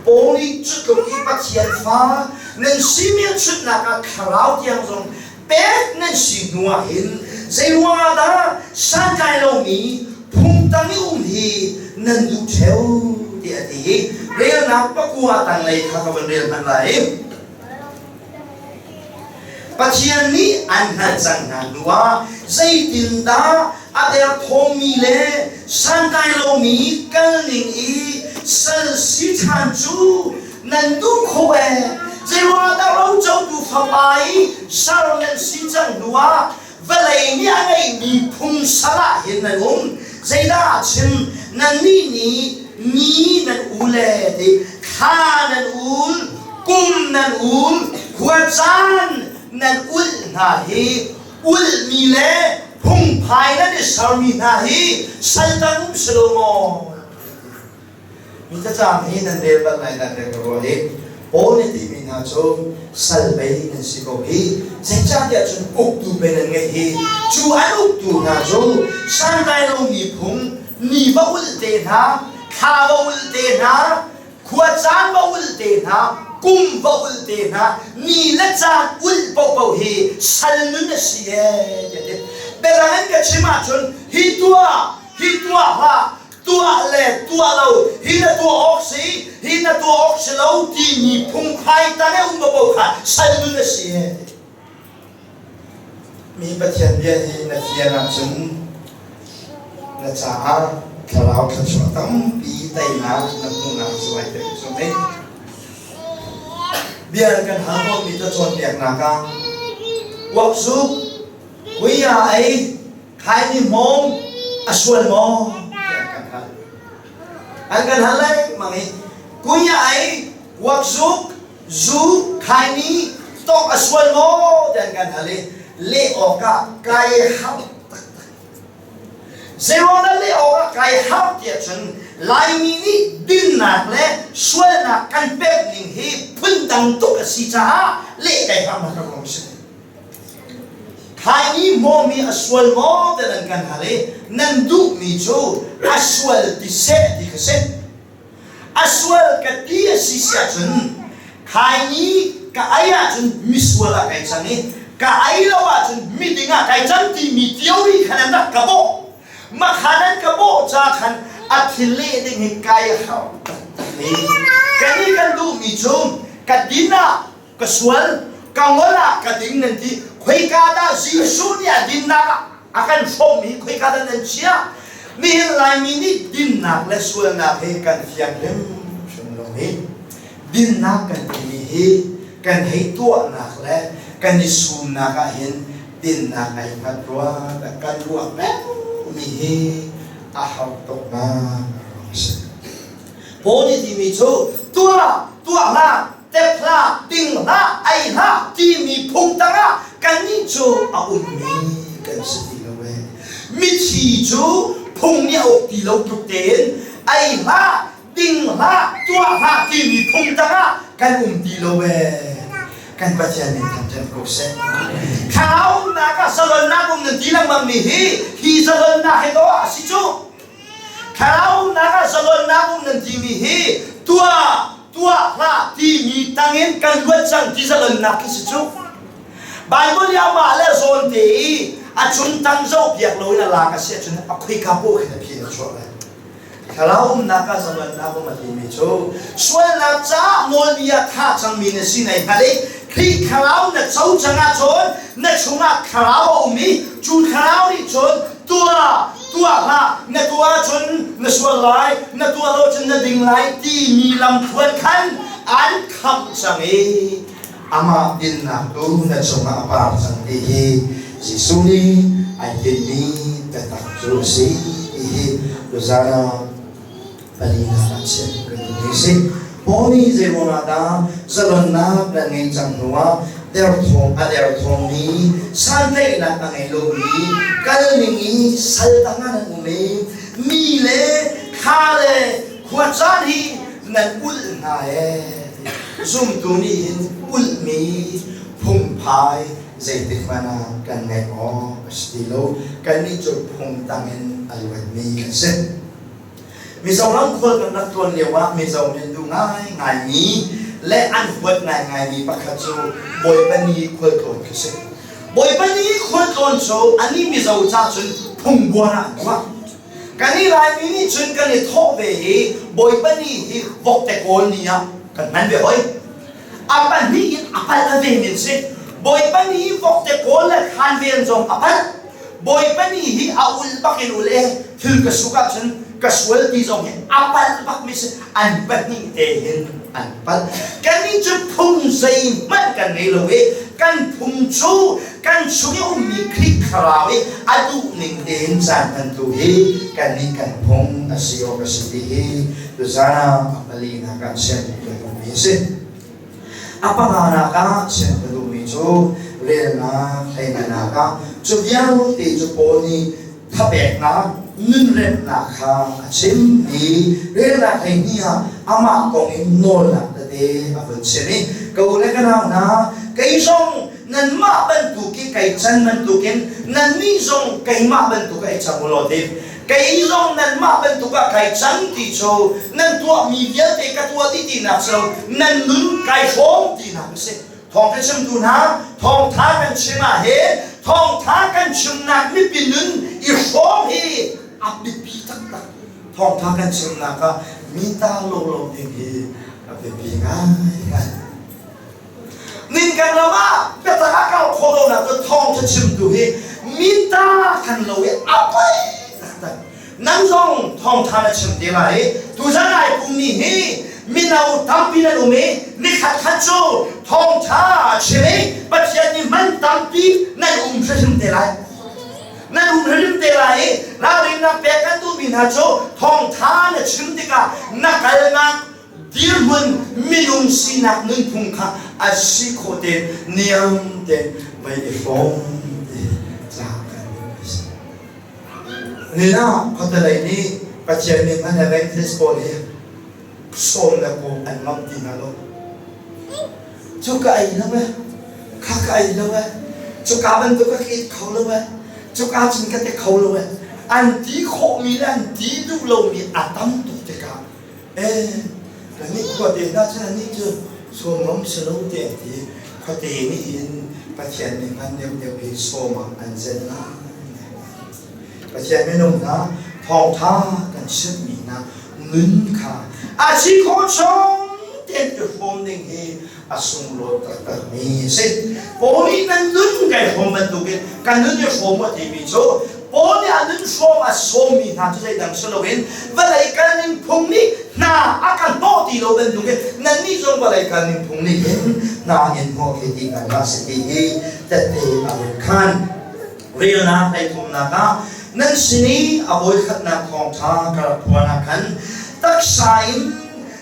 Speaker 3: Paul nih cu tluk i Pathian fa nan si hmelchunhnak ah thlarau tiang zong pek nan si hnu ah hin zeiruang ah dah santlai lomi phungtang i um hi nan duh ṭheo tiah a ti i relnak pakua tanglei kha ka van rel hmanh lai. Pathian nih an hngalh cang hna hnuah zeitindah a derthawmmi le santlai lomi kalning i sal si ṭhan cu nan duh khawh ee? Zeiruangah rocotu fapa i sal nan si cang hnuah vawlei nih a ngeihmi phung sal ah hin nan um? Zeidah a chim? Nannih nih ni nan ul ee ti, thla nan ul, kum nan ul, khuacaan nan ulh hna hi ulhmi le phungphai nan i sermi hna hi saltan um si lo maw?
Speaker 2: Mi thlacam hi nan rel bal lai nan rel ka ruah i Paul nih timi hna cu
Speaker 3: Sal pei nan si ko hi. Zeicahtiah cun uktu pei nan ngeih hi. Cu an uktu hna cu santlai lomi phung, ni va ulh te hna, thla va ulh te hna, khua caan va ulh te hna, kum va ulh te hna, ni le caan ulh paohpaoh hi sal nun a si ee tiah ti. Biadang in ka chim ahcun hi tuah, hi tuah hlah, tuah le tuah lo, hi na tuah awk si, hi na tuah awk si lo timi phungphai tang i um paoh kha sal nun a si ee.
Speaker 2: Mi Pathian bia hi na fian ahcun na caah thlarau thluachuah tampi teinak na hmuhnak a si lai ti ka zumh i bia kan hal tawnmi ca cawnpiaknak ah uakzuk kuia ei khaini hmawm a sual maw tiah an kan hal. An kan hal lengmang i kuia ei uakzuk zu khaini tawk a sual maw ti an kan hal i leh awkah kai harh taktak. Zeiruang dah leh awkah kai harh tiah cun Laimi nih dinnak le sualnak kan pek ning hi phundang tuk a si caah leh kai harhnak a ruang si. Khaini hmawmi a sual maw ti nan kan hal i nan duhmi cu a sual ti seh ti kha si. A sual ka ti a si si ahcun khaini ka ei ahcun misual ah kai cang i ka ei lo ahcun miding ah kai cang timi theory khan an rak ka bawh. Makha nan ka bawh ca khan a thil leh ding hi kai hauh taktak i kani kan duhmi cu ka din ah ka sual, ka ngol ah ka ding nan ti. Khoika dah Jesuh nih a dinnak ah a kan hrawmmi khoika dah nan chiah? Nihin Laimi nih dinnak le sualnak hi kan fiang hrimhrim lo hi. Dinnak kan timi hi kan hei tuahnak le kan i sumnak ah hin dinnak ai hngat rua kan ruah pengmi hi a har tuk nak a si.
Speaker 3: Paul nih timi cu tuah, tuah hlah, tep hlah, ding hlah, ei hlah timi phung tangah kannih cu a ummi kan si ti lo ee. Mithi cu phung nih a uk ti lo tluk tein ei hlah, ding hlah, tuah hlah timi phung tangah kan um ti lo ee. Kan Pathian nih thangṭhat ko seh. Thlarau umnak ah zalonnak um nan ti lengmang mi hi hi zalonnak hi dawh a si cu. Thlarau umnak ah zalonnak um nan timi hi tuah tuah hlah timi tangin kan luat cang ti zalonnak khi si cu. Bible i amah le zawn te i a cung tang zoh piak loin a lak a si ahcun a khoika poh khin a phi in a chuah lai. Thlarau umnak ah zalonnak um a timi cu sualnak caah nawlbia tha cangmi na si nei hngal i Khrih thlarau na co cang ahcun na chungah thlarau a um i cu thlarau nih cun tuah tuah hlah, na tuah ahcun na sual lai, na tuah lo cun na ding lai timi lamthluan khan an khamh cang i
Speaker 2: amah dinnak tu na cungah a par cang ti hi Jesuh nih ai tinhmi biatak cu a si ti hi tuzaan ah palinak ah chim kan duhmi a si. Paul nih zeiruangah dah zalonnak nan ngeih cang hnuah derthawm a derthawmmi santlaihnak a ngei lomi kalning i sal tangah nan um i mi le thla le khuacaan hi nan ulh hna ee zumtu nih hin ulhmi phungphai zeitik hmanh ah kan ngeih awk a si ti lo. Kannih cu phung tangin a luatmi kan si. Mizoram khual kan rak ṭuan lioah Mizo nih an duh ngaingaimi le an huat ngaingaimi pakhat cu Bawipa Ni khualtlawn khi si.
Speaker 3: Bawipa Ni khualtlawn cu anih Mizo ca cun phungbuar ah an tuah. Kan i Laimi nih cun kan i thawh ve i Bawipa Ni hi vokte kawl ni ah kan hman ve hoi. A pahnih in a palh a ve min si. Bawipa Ni vokte kawl le khan ven zong a palh. Bawipa Ni hi a ul bak in ul e thil ka suk ahcun ka sual ti zong hi a palh bak mi si. An pahnih te hin an palh. Kannih cu phung zeihmanh kan ngei lo i kan phung cu kan chung i ummi Khrih Thlarau i a duh ning tein caan hmantu hi kannih kan phung a si awk a si ti hi tuzaan ah a palinak ah chim ka duhmi a si. A panganak ah chim ka duhmi cu relnak hleinak ah cu vialte cu Paul nih thapeknak nunremhnak kha a chim i relnak 12 ah amah kong in nawlnak tete. tette a vun chim i ka u le ka nau hna, kei zong nanmah bantuk i kai can bantukin nannih zong keimah bantuk ah i cang u law ti. Kei zong nanmah bantuk ah kai cang ti cu nan tuahmi vialte ka tuah dih tinak cu nan nun kai hrawm tinak a si. Thawngṭha chimtu hna, thawngṭha kan chim ah hin thawngṭha kan chimnak mipi nun i hrawm hi a biapi taktak. Thawngṭha kan chimnak ah mi ta lo lo ding hi a biapi ngaingai. Nin kan ram ah biatak ah kal khawh lonak cu thawngṭha chimtu hi mi ta kan lo i a poi taktak. Nang zong thawngṭha na chim te lai i tuzan ai pummi hi mino tampi nan um i nikhat khat cu thawngṭha a chim i Pathian nih man tampi nan um hrimhrim te lai. Nan um hrimhrim te lai i ralrinnak pek kan duhmi hna cu thawngṭha na chim tikah na kalnak dirhmun minung sinak nunphung kha a si khawh te niam te vai i hrawm ti ca kan duh. Nina khuatelei nih Pathian min an Adventist pawl hi sawm le kawm an ngamh ti hna lo. Cu ka ei lo eh, kha ka ei lo eh, cuka bantuk ka it kho lo eh, cuka cun ka ti kho lo eh. An ti khawhmi le an ti duh lomi a tam tuk tikah eh kannih khuate hna cun annih cu sawm ngam si lo te an ti. Khuate nih hin Pathian nih hman deuhdeuh hi sawm ah an zenh lai. Pathian minung hna thawngtha kan chimhmi hna nun kha a si khawh chung tein i hrawm ding hi a sunglawi taktakmi a si. Paul nih nan nun kai hrawm bantukin kan nun i hrawm a timi cu Paul nih a nun hrawm a sawmmi hna cu zeidang si loin vawlei kalning phung nih hna a ka hnawh ti lo bantukin nannih zong vawlei kalning phung nih hin hna in hnawh khi ti hna hlah seh ti hi tette a vun khan. Relnak hleithumnak ah nan sin i a voikhatnak thawngṭha ka rak phuan ah khan taksa in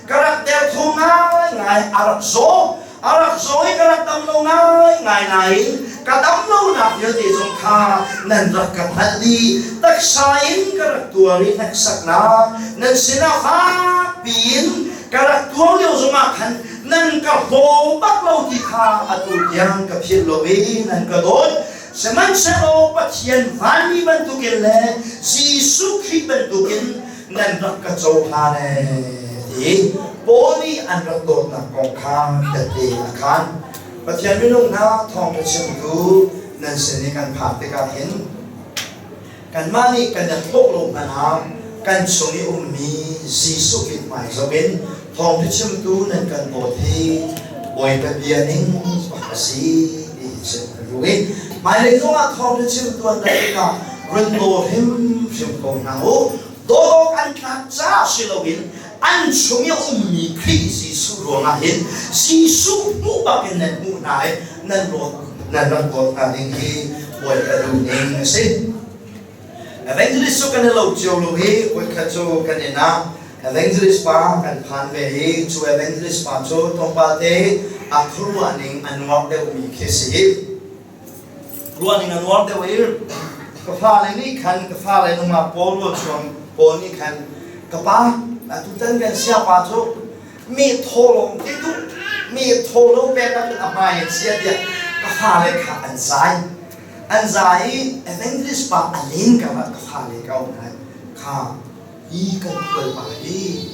Speaker 3: ka rak derthawm ngaingai, a rak zaw, a rak zaw i ka rak dam lo ngaingai nain ka dam lonak vialte zong kha nan rak ka hngalh dih. Taksa in ka rak tuar i hneksaknak nan sinah fakpi in ka rak tuar lio zongah khan nan ka hlaw bak lo ti kha atu tiang ka philh lo i nan ka dawt. Sihmanhsehlaw Pathian vanmi bantukin le Jesuh Khrih bantukin nan rak ka cohlan ee ti Paul nih an rak dawtnak kong kha tette a khan. Pathian minung hna thawngṭha chimtu nan sin i kan phak tikah hin kanmah nih kan i hlawh lo hmanh ah kan chung i ummi Jesuh Khrih hmai zoh in thawngṭha chimtu nan kan dawt hi Bawipa bia ning bak a si ti chim ka duh i hmailei zongah thawngṭha chimtu an rat tikah run daw hrimhrim ko hna u. Dawt awk an tlak caah si loin an chung i a ummi Khrih Jesuh ruangah hin Jesuh hmuh bakin nan hmuh hna i nan rawt nan rak dawt hna ding hi Bawipa duhning a si. Evangelist cu kan i lo cio lo i voikhat cu kan inn ah evangelist pa kan phan ve i cu evangelist pa cu tlawmpal te a khuaruah ning a nuar deuhmi khi a si. Ruah ning a nuar deuh i ka fale nih khan ka fale nungak pawl ruachuang pawl nih khan ka pa atutan kan siapa cu mi thaw ti duh mi thaw lo pek ah a hmai in sia tiah ka fale kha an zai an zai i evangelist pa a len ka ka fale ka um lai kha hi kan khual pa hi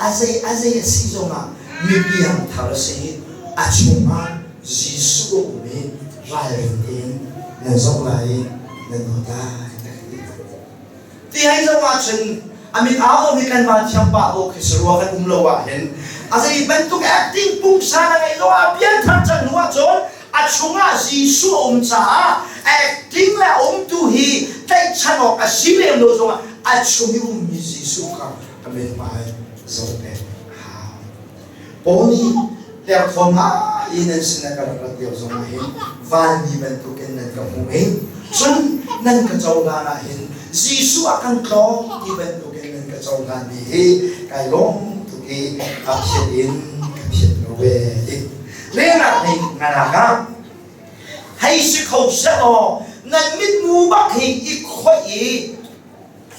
Speaker 3: a zei a zei a si zongah mi piang thar a si a chungah Jesuh a um i ralring tein nan zoh lai i nan dawt lai ti hei zoh ahcun a mit au mi kan van thiam pah ko khi sarua kan um lo ah hin a zei bantuk acting pungsa na ngei lo ah pianthar cang hnu ahcun a chungah Jesuh a um caah acting le umtu hi tlaihchan awk a si lem lo zongah a chung i ummi Jesuh kha a mithmai zoh pek hau. Paul nih derthawm ngai in nan sinah ka rak rat lio zongah hin vanmi bantukin nan ka hmuh i cun nan ka cohlan ah hin Jesuh ah kan tlawng ti bantukin nan ka cohlanmi hi kai lawm tuk i a phiat in ka phiat lo ve ti lengah hei nganak ah hei si kho seh law nan mitmu bak hi i khoih i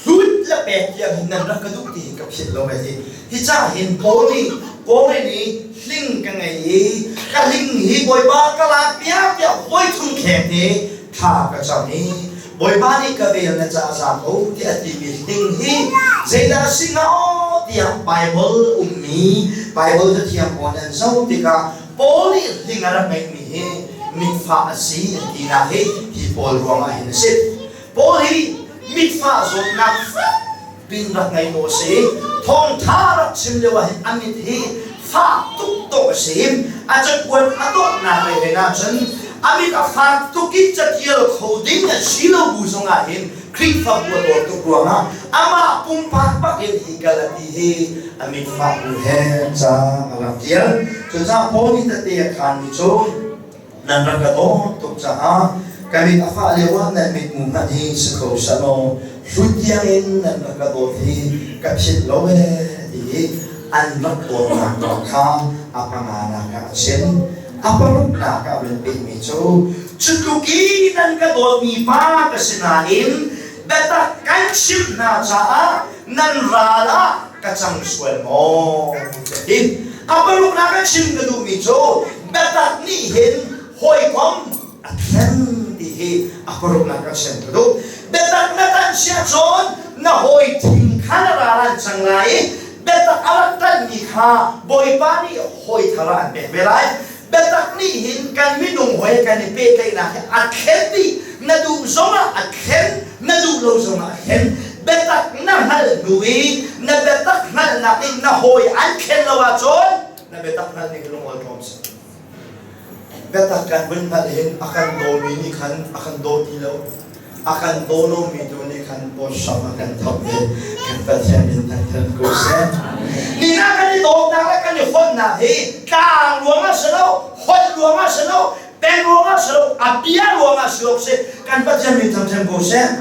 Speaker 3: hlut le pek tiang hin nan rak ka duh ti hi ka philh lo ve ti hi ca hin Paul nih. Paul nih hling ka ngei i ka hling hi Bawipa ka lak piak tiah voi thum kheng te thla ka cam i Bawipa nih ka vel na ca za ko tiah a timi hling hi zeidah a si hnga aw tiah Baibal ummi Baibal cathiang pawl an zoh tikah Paul nih hling a rak ngeihmi hi mitfah a si an tinak hi hi pawl ruangah hin a si. Paul hi mitfah zawtnak pin rak ngei maw si thawngtha rak chim lio ah hin a mit hi fak tuk dawh a si. A cakuat a dawtnak lei len ahcun a mit a fak tuk i catial kho ding a si lo bu zongah hin Khrihfabu a dawt tuk ruangah amah pumpak bak in hi Galati hi a mit fak bu he ca a rak tial. Cucaah Paul nih tete a khanmi cu nan rak ka dawt tuk caah ka mit a fah lio ah nan mitmu hmanh hi si kho seh law hlut tiangin nan rak ka dawt hi ka philh lo ee ti i an rak dawtnak kong kha a panganak ah a chim. A paruknak ah a pehmi cu cu tluk i nan ka dawtmi pa ka si nain biatak kan chimh hna caah nan ral ah ka cang sual maw? Ti. A paruknak a chim ka duhmi cu biatak nih hin hawikom a thlen ti hi a paruknak a chim ka duh. Biatak na tan sia cun na hawi thing kha na ral an cang lai i biatak a rak tanmi kha Bawipa nih hawi thar ah an pek ve lai. Biatak nih hin kan minung hawi kan i pehtlaihnak hi a thlen dih. Na duh zongah a thlen, na duh lo zongah a thlen. Biatak na hngalh hnu i na biatak hngalhnak in na hawi an thlen lo ahcun na biatak hngalh ning lungawl tlawm si. Biatak kan vun hngalh hin a kan dawmi nih khan a kan daw ti lo. A kan daw lomi tu nih khan pawhram a kan thok ve. Kan Pathian min thangthat ko seh. Nina kan i dawtnak le kan i fonhnak hi tlang ruangah si lo, holh ruangah si lo, peng ruangah si lo, a bia ruangah si awk si. Kan Pathian min thangthat ko seh.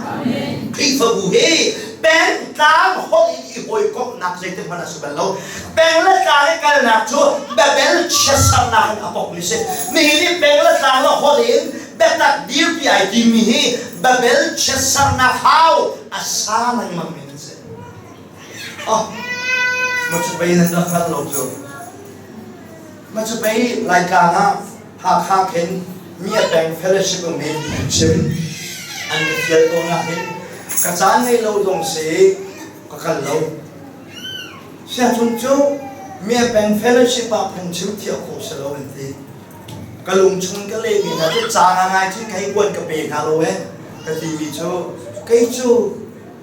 Speaker 3: Khrihfabu hi peng tlang holh in i hawikomhnak zeitik hmanh a si bal lo. Peng le tlang i kalnak cu Babel chiatsernak in a pokmi si. Nihin i peng le tlang le holh in biatak dirpi ai timi hi Babel chiatsernak hau a sa lengmang mi an si. Oh, ma cu pei nan rak hngal lo cu. Ma cu pei Laitlang ah Hakha khin mi a peng fellowship um in chim an ka fial tawn ah hin ka caan ngei lo zong si ka kal lo. Siachun cu mi a peng fellowship ah phungchim thiah khawh si lo an ti. Ka lungchung ka lehmi hna cu ca ngai cun kei kuan ka pe hna lo ee ka timi cu kei cu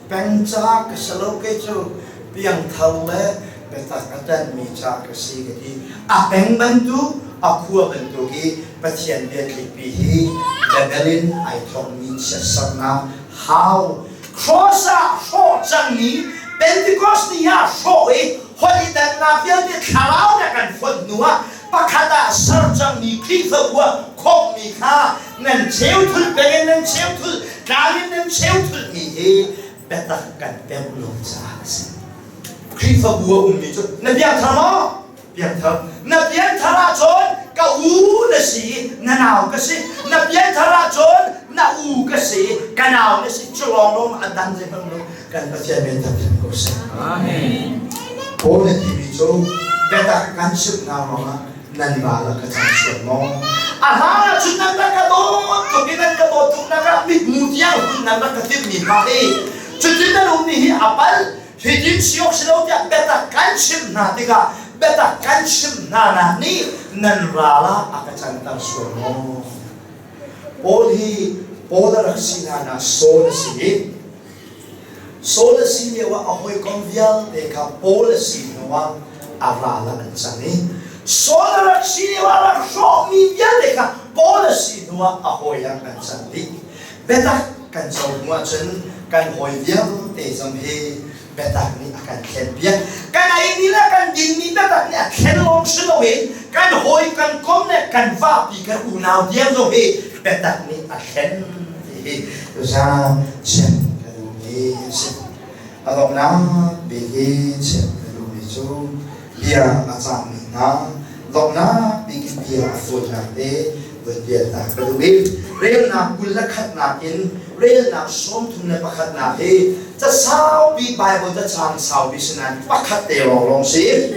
Speaker 3: peng ca ka si lo, kei cu piangthar le biatak a ṭanhmi ca ka si ka ti. A peng bantuk, a khua bantuk i Pathian biathlipi hi Babel in ai thawkmi chiatsernak hau cross ah hrawh cangmi Pentecost ni ah hrawh i holh i dannak vialte thlarau nih a kan fonh hnu ah pakhat ah ser cangmi Khrihfabu ah khawmhmi kha nan cheuthul peng in nan cheuthul, tlang in nan cheuthulmi hi biatak kan pemh lo caah a si. Khrihfabu a ummi cu na piangthar maw? Piangthar. Na piangthar ahcun ka u na si, na nau ka si. Na piangthar ahcun na u ka si, ka nau na si. Cu lawnglawng a dang zeihmanh lo. Kan Pathian min thangṭhat ko seh.
Speaker 4: Amen.
Speaker 3: Paul nih timi cu biatak kan chimh hna ruangah nan ral ah ka cang sual maw? A hlan ah cun nan rak ka dawt tuk i nan ka dawt tuknak ah mithmu tiang hun nan rak ka timhmi hna hi cutin nan ummi hi a palh, hitin si awk si lo tiah biatak kan chimh hna tikah biatak kan chimh hna nak nih nan ral ah a ka canter sual maw? Paul hi Paul a rak si hlan ah Saul a si i Saul a si lioah a hawikom vialte kha Paul a si hnuah a ral ah an cang i Saul a rak si lioah a rak hrawhmi vialte kha Paul a si hnuah a hawi ah kan cang dih. Biatak kan co hnu ahcun kan hawi vialte zong hi biatak nih a kan thlenpiak. Kan eimi le kan dinmi biatak nih a thlen lawng si loin kan hawi, kan kom le kan vahpi, kan unau tiang zong hi biatak nih a thlen ti hi za chim ka duhmi a si. A donghnak bik i chim ka duhmi cu bia a cangmi hna donghnak bik in bia a fawinak te vun bialtak ka duh i relnak 21nak in relnak 31nak hi ca saupi Bible cacang saupi si nain pakhat te lawnglawng si.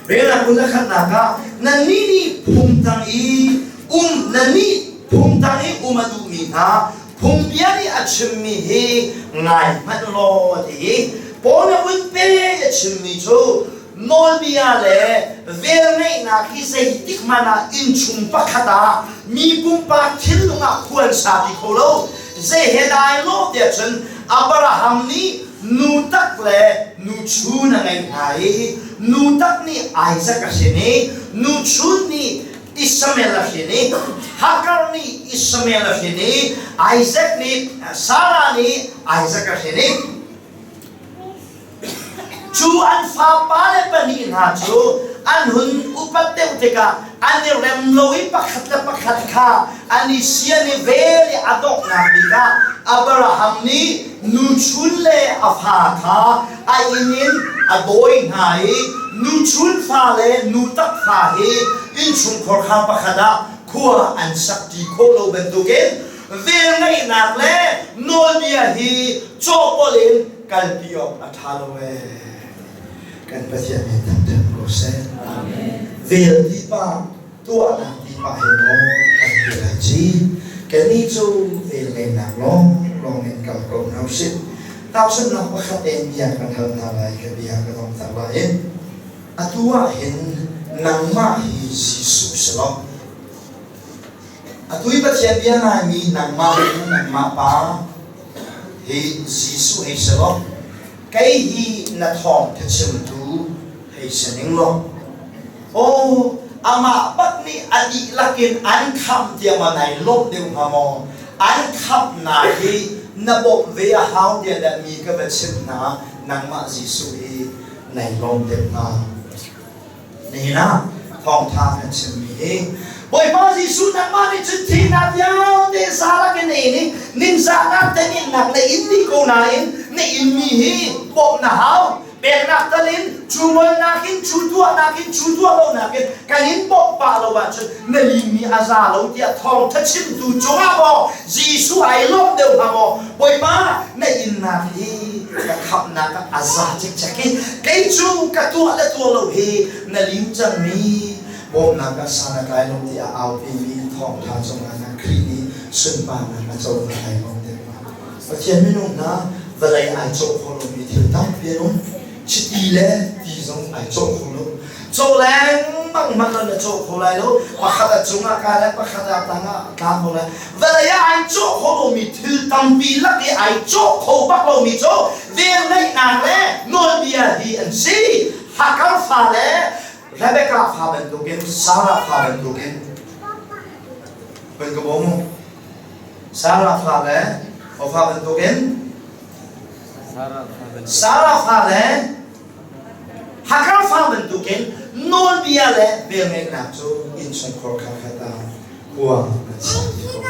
Speaker 3: Rel 21 ah nannih nih phung tang i um nannih phung tang i um a duhmi hna phungbia nih a chimmi hi ngai hmanh law a ti. Paul nih vun pe a chimmi cu nawlbia le velngeihnak hi zeitik hmanh ah innchung pakhat ah mi pumpak thinlung ah khua an sa ti kho lo. Zei he dai lo tiah cun Abraham nih nu tak le nu chun a ngeih hna i nu tak nih Isaac a hrin i nu chun nih Ishmael a hrin i Hagar nih Ishmael a hrin i Isaac nih Sarah nih Isaac a hrin i Cu an fapale pahnih hna cu an hun upat deuh tikah an i rem lo i pakhat le pakhat kha an i sian i vel i a donghnak bik ah Abraham nih nuchun le a fa kha a inn in a dawi hna i nuchun fa le nutak fa hi innchungkhar kha pakhat ah khua an sakṭi khawh lo bantukin velngeihnak le nawlbia hi cawhpawlh in kalpi awk a ṭha lo ee.
Speaker 2: Kan Pathian nih thangṭhat ko seh. Vel pipa tuahnak pipa he maw kan ti lai ci. Kannih cu velngeihnak lawnglawng in kal ko hna usih. Tahchunhnak pakhat in bia kan hal hna lai ka bia ka dong tak lai in. Atu ah hin nangmah hi Jesuh si lo. Atu i Pathian bia ngaimi nangmah hi nangmah Pa hi Jesuh hei si law, kei hi na thawngtha chimtu hei si ning law, aw amah bak nih a dihlak in an khamh tiang ma nai lawmh deuh hnga maw? An khamhnak hi na bawmh ve a hau tiah dah mi ka va chimh hna, nangmah Jesuh hi nai lawm deuh hnga. Nihin ah thawngtha kan chimmi hi Bawipa Jesuh nangmah nih cun thihnak vialte zalak in na in i ningzahnak teninnak na in dih ko nain na inmi hi bawmh na hau. Peknak tal in cu ngolnak in cu tuahnak in cu tuah lonak in kan in bawmh pah lo ahcun na limmi a za lo tiah thawngtha chimtu cungah maw Jesuh ai lawmh deuh hnga maw? Bawipa na innak hi ka khamhnak ah a za cikcek i kei cu ka tuah le tuah lo hi na lim cangmi bawmhnak ah san a tlai lo tiah aupimi thawngṭha cungah na Khrih nih sunparnak a co hna lai lo te Pathian minung hna vawlei ai cawh kho lomi thil tampi an um. Chiti le ti zong ai cawh kho lo. Cawh lengmang hmanh ah na cawh kho lai lo. Pakhat a cungah kai lai, pakhat a tang ah a tla kho lai. Vawlei ah ai cawh kho lomi thil tampi lak i ai cawh kho bak lomi cu velngeihnak le nawlbia hi an si. Hagar fa le Rebekah fa bantukin, Sarah fa bantukin kan ka bawm u. Sarah fa le fa bantukin Sarah fa le Hagar fa bantukin nawlbia le velngeihnak cu innchungkhar kha khat ah khua an sa ti ko.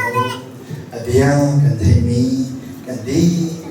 Speaker 2: A bia kan theihmi kan dih.